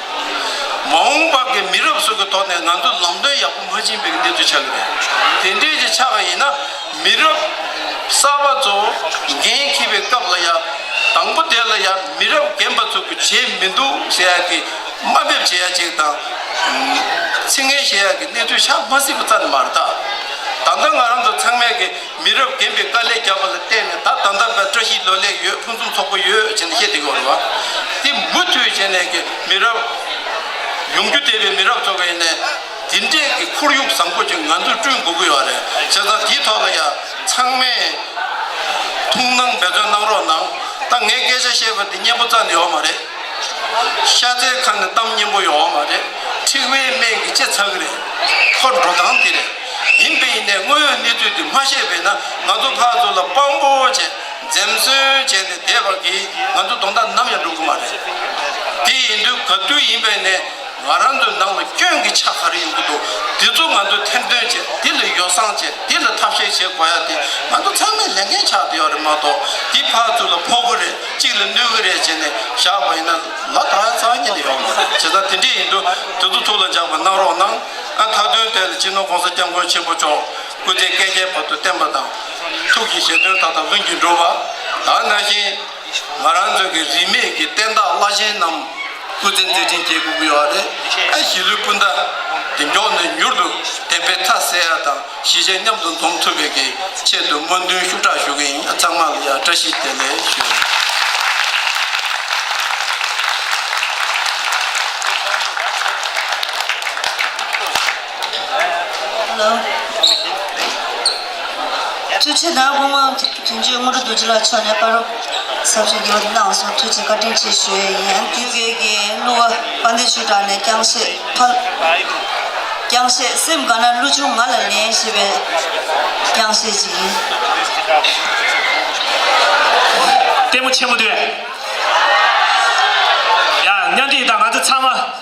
མ་འོངས་པ་གི་མི་རབས་ཚོ་གི་ཐོག་ནས་ང་ཚོ་ལམ་སྟོན་ཡག་པོ་མ་ཕྱིན་པའི་གནས་ཚུལ་ཆགས་ཀྱི་རེད། དེ་འདྲས་ཅིག་ཆགས་པ་ཡིན་ན། མི་རབས་གསར་པ་ཚོ་འགན་འཁྱེར་བའི་སྐབས་ལ་ཡང་། དང་པོ་དེ་ལ་ཡང་མི་རབས་རྒན་པ་ཚོ་གི་བྱས་མི་འདུག་ཟེར་ཡ་གི་དམའ་འབེབས་བྱེད་ཡ་ཅིག་དང་། ཚིག་ངན་བཤད་ཡ་གི་གནས་ཚུལ་ཆགས་མ་སྲིད་པ་རྩ་ནས་མ་རེད་ད། ད་ལྟ་ང་རང་ཚོ་ཚང་མས་གི་མི་རབས་རྒན་པའི་དཀའ་ལས་བརྒྱབ་པ་ལ་བརྟེན་ནས་ད་ད་ལྟ་བར་བཀྲ་ཤིས་ལོ་ལེགས་ཡོད། ཕུན་སུམ་ཚོགས་པོ་ཡོད་ཅེས་ནས་བཤད་བསྡད་ཀྱི་ཡོད་རེད་བ། དེ་མུ་མཐུད་བྱས་ནས་གི་མི་རབས་ཡོང་རྒྱུ་བསྡད་པའི་མི་རབས་ཚོ་གི་ནས། དེ་འདྲས་ཀྱི་ཁོར་ཡུག་བཟང་པོ་ཅིག་ང་ཚོས་བསྐྲུན་དགོས་ཀྱི་ཡོད་རེད། བྱས་ཙང་དེའི་ཐོག་ལ་ཡང་ཚང་མས་ཐུགས་སྣང་འབད་བརྩོན་གནང་རོགས་གནང་། ད་ངས་སྐད་ཆ་བཤད་པ་འདི་སྙན་པོ་རྩ་ནས་ཡོད་མ་རེད། ཤ་ཚའི་ཁ་ནས་གཏམ་སྙན་པོ་ཡོད་མ་རེད། མཁྲིས་པའི་སྨན་གྱིས་ལྕེ་ཚ་གི་རེད། ཁོ་འགྲོ་སྟངས་འདི་རེད། ཡིན་པ་ཡིན་ནའི་དངོས་ཡོད་གནས་ཚུལ་འདི་མ་ཤེས་པས་ན། ང་ཚོ་ཕར་ཚུར་ལ་དཔང་པོ་བྱས། འཛེམ་ཟོན་བྱས་ནས་བསྡད་པ་གིས་ང་ཚོ་དོན་དག་ནམ་ཡང་འགྲུབ་ཀྱི་མ་རེད། དེ་ཡིན་དུས་ག་དུས་ཡིན་པ་ཡིན་ནའི། ང་རང་ཚོའི་ནང་ལ་སྐྱོན་གྱི་ཆ་ག་རེ་ཡོང་གི་འདུག་དེ་ཚོ་ང་ཚོས་ཐེར་འདོན་བྱས། དེ་ལ་ཡོ་བསྲང་བྱས། དེ་ལ་ཐབས་ཤེས་བྱེད་དགོས་ཡ་དེ་ང་ཚོ་ཚང་མའི་ལས་འགན་ཆགས་བསྡད་ཡོད་རེད་མ་གཏོགས། དེ་ཕར་ཚུར་ལ་ཕོག་གི་རེད། གཅིག་ལ་གནོད་གི་རེད་བྱས་ནས་བཞག་པ་ཡིན་ན། ལ་དྭགས་རྩ་བ་ཉིད་ནས་ཡོད་མ་རེད། བྱས་ཙང་དེ་འདྲས་ཡིན་དུས་དེ་ཚོ་ཐུགས་ལ་འཇགས་པ་གནང་རོགས་གནང་། ཨ། མཐའ་དོན་དེ་ལ་སྤྱི་ནོར་༸གོང་ས་༸སྐྱབས་མགོན་ཆེན་པོ་མཆོག་སྐུ་ཚེ་བསྐལ་བརྒྱའི་བར་དུ་བརྟན་པ་དང་། ཐུགས་ཀྱི་བཞེད་དོན་མཐའ་དག་ལྷུན་གྱིས་འགྲུབ་པ། ད་ནང་བཞིན། ང་རང་ཚོ་གི་རིས་མེད་ཀྱི་བསྟན་བདག་བླ་ཆེན་རྣམས་སྐུ་ཚེ་མཛད་འཕྲིན་སྐྱེལ་དགོས་ཀྱི་ཡོད་རེད། ཨ། གཞིས་ལུས་སྤུན་ཟླ་དེ་མགྱོགས་ནས་མྱུར་དུ་བདེན་པའི་མཐའ་གསལ་ཡ་དང་། གཞིས་བྱེས་མཉམ་དུ་འཛོམས་ཐུབ་པའི་གི་ཆེད་དུ་སྨོན་འདུན་ཤུགས་དྲག་ཞུ་གི་ཡིན། ཚང་མ་ལ་ཡང་བཀྲ་ཤིས་བདེ་ལེགས་ཞུ། ཧེ་ལོ། ཐུགས་རྗེ་གནང་། སྐུ་ངོ་དོན་གཅོད་དངོས་གྲུབ་རྡོ་རྗེ་ལགས་མཆོག་ནས་བར་སྐབས་ཞབས་ཞུ་དགེ་བ་དེ་གནང་སོང་། ཐུགས་རྗེ་བཀའ་དྲིན་ཆེ་ཞུ་ཡས་ཡིན། དེ་གའི་གི་གླུ་བ་དཔལ་ལྡན་ཆོས་གྲགས་ནས་རྐྱང་གཞས་ཕ། རྐྱང་གཞས་སེམས་དགའ་ན་གླུ་ཆུང་ང་ལ་ལེན་ཞེས་པའི་རྐྱང་གཞས་ཅིག་ཡིན། ལྟད་མོ་ཆེན་མོ་དུས། ཡ། མཉམ་འདྲིས་དང་ང་ཚོ་ཚང་མ།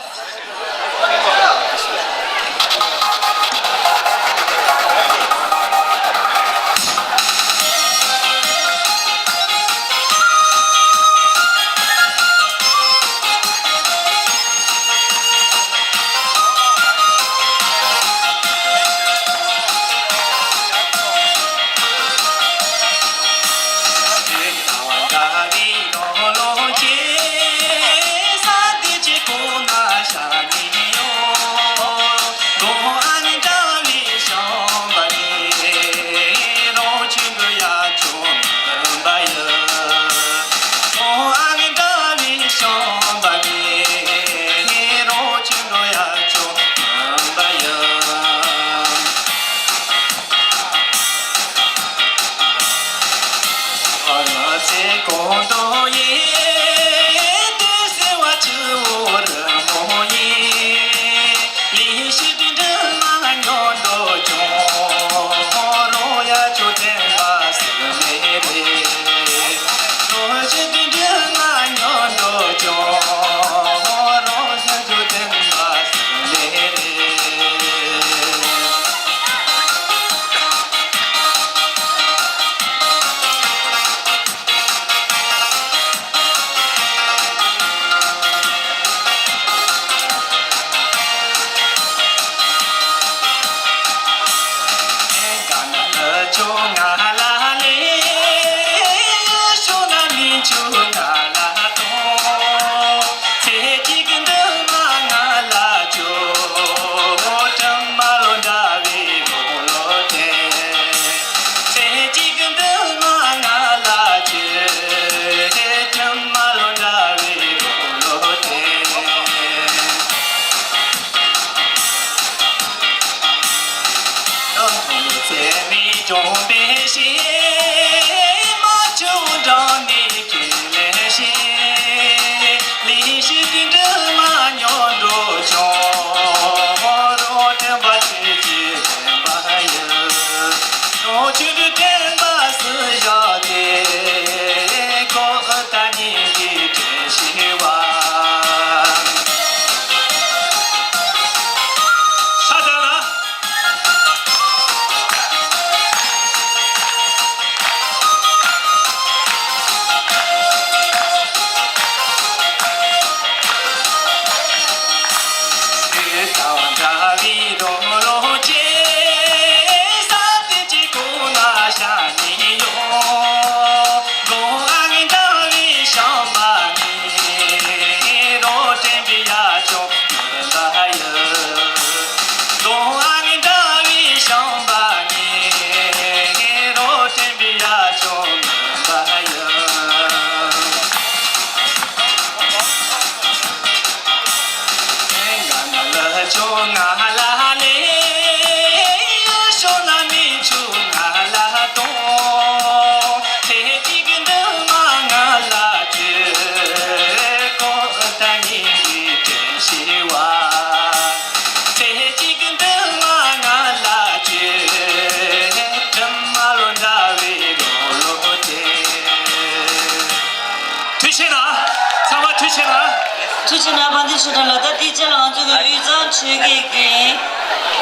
ཞུ་དང་ལ་དྭགས་སྟོད་ཆ་ལ་ང་ཚོ་གི་དབུས་གཙང་ཆོལ་ཁའི་འགན་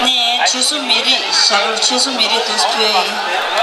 ནས་ཆོལ་གསུམ་མི་རིགས་ཞབས་བྲོ་ཆོལ་གསུམ་མི་རིགས་དུ་ཕུལ་ཡིན།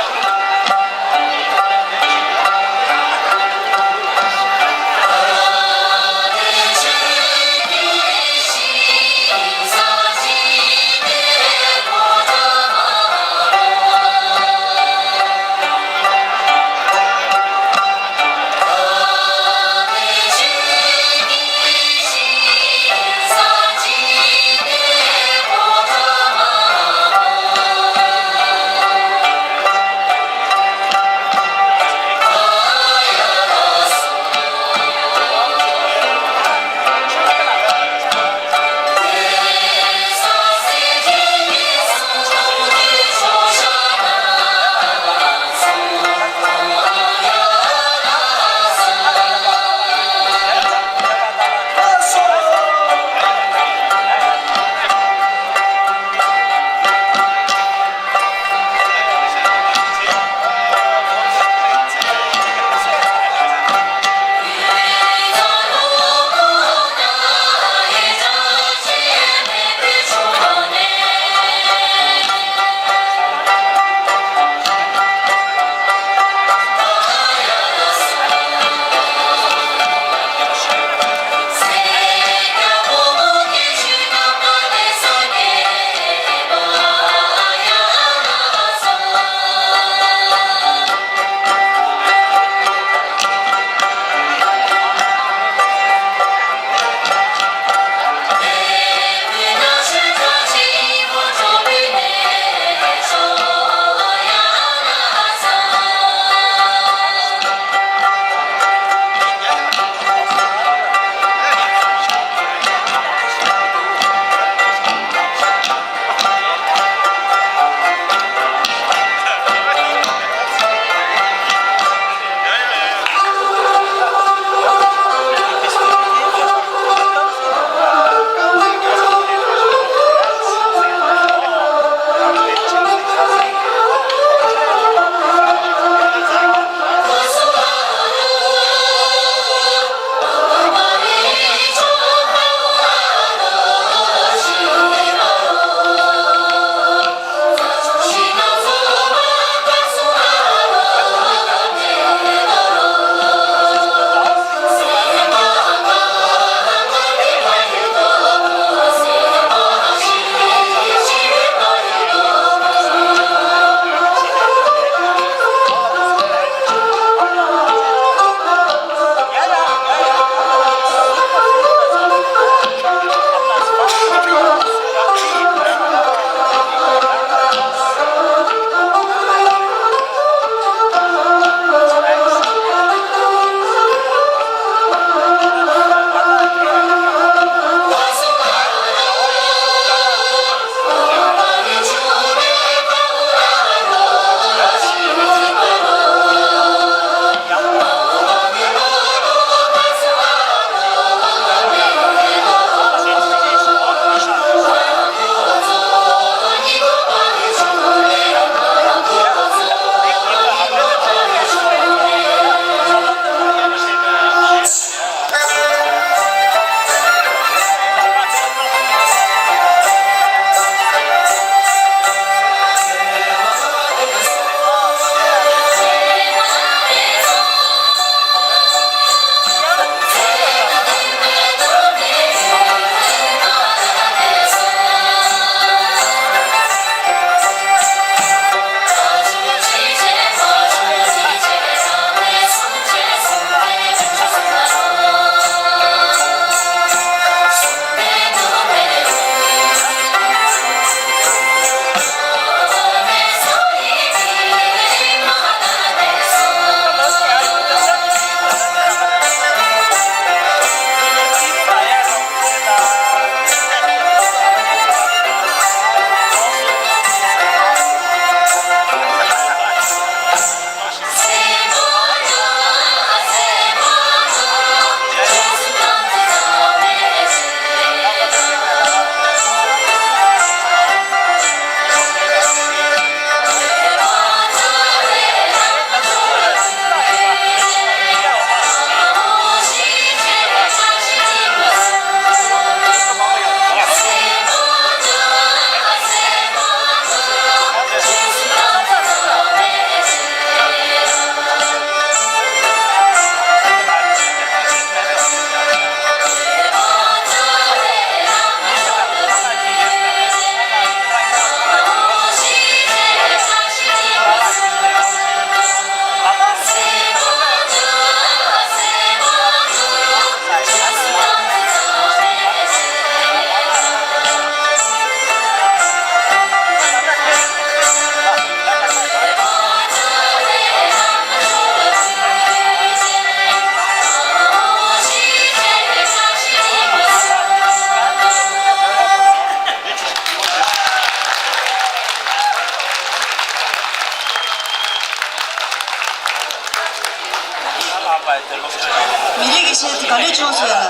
མི་རིགས་ཀྱི་ཆེད་དུ་ག་རེ་བྱུང་སོང་ཡ་ལ།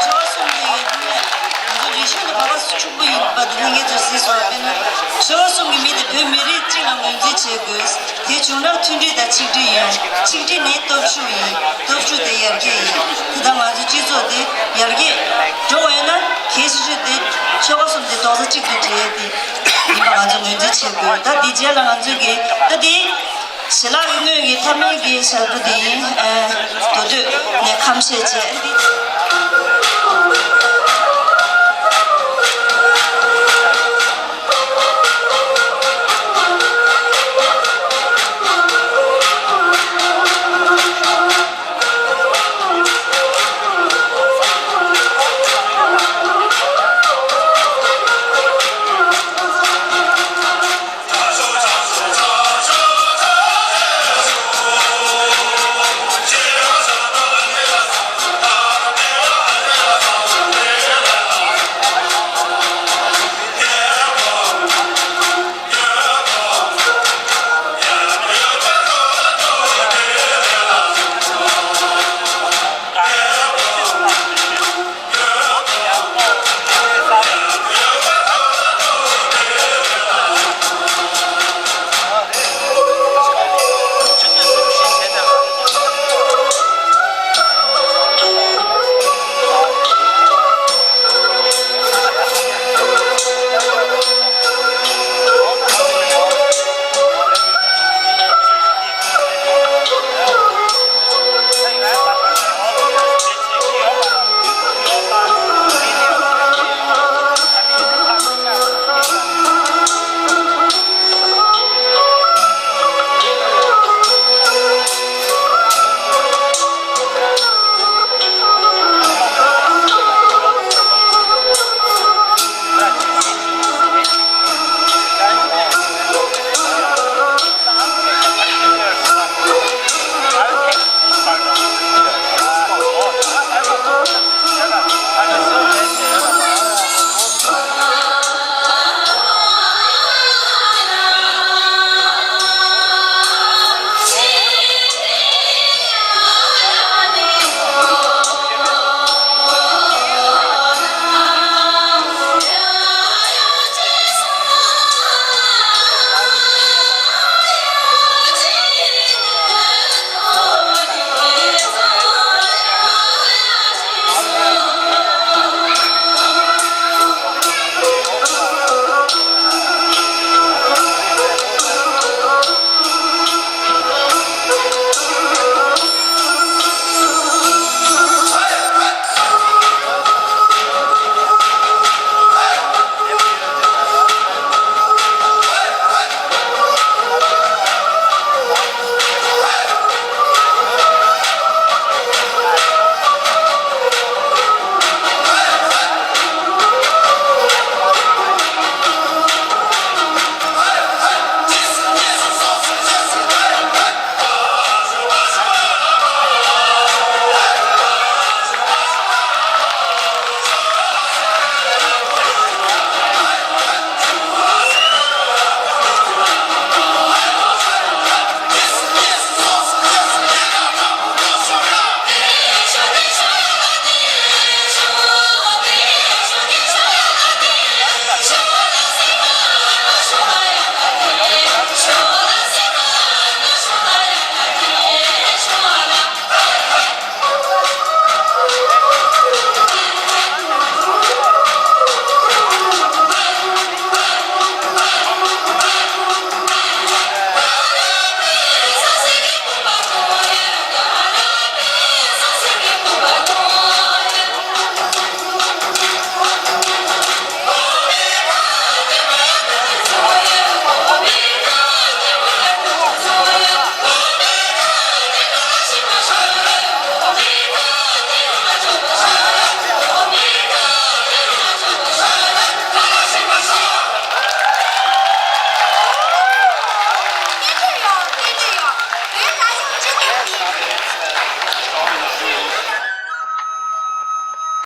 ཆོལ་ཁ་གསུམ་གྱི་ངོས་ནས་ང་ཚོ་རིག་གཞུང་དེ་བར་པ་ཕྱུག་པོ་ཡིན་པ་དེ་ལྷན་རྒྱས་ཚོས་གཟིགས་སོང་བ། དཔེར་ན་ཆོལ་ཁ་གསུམ་གྱི་མི་དེ་བོད་མི་རིགས་གཅིག་ལ་ངོས་འཛིན་བྱེད་དགོས། དེ་བྱུང་ན་མཐུན་སྒྲིལ་དང་ཆིག་སྒྲིལ་ཡིན། ཆིག་སྒྲིལ་ནི་སྟོབས་ཤུགས་ཡིན། སྟོབས་ཤུགས་དེ་ཡར་རྒྱས་ཡིན། དེ་དག་ང་ཚོ་སྤྱི་ཚོགས་དེ་ཡར་རྒྱས་འགྲོ་བ་ཡིན་ན་གལ་ཆེ་ཤོས་དེ་ཆོལ་ཁ་གསུམ་དེ་རྡོག་རྩ་གཅིག་ཏུ་སྒྲིལ་ཡས་དེ་ཡིན་པ་ང་ཚོ་ངོས་འཛིན་བྱེད་དགོས། ད་དེ་རྗེས་ལ་ང་ཚོ་གི་ད་དེ་ཞལ་ལག་གི་སྔོན་གྱི་མཐའ་མའི་གི་ཞབས་བྲོ་དེ་ཡིན། ཨ། མདོ་སྟོད་ནས་ཁམས་བཤད་བྱས།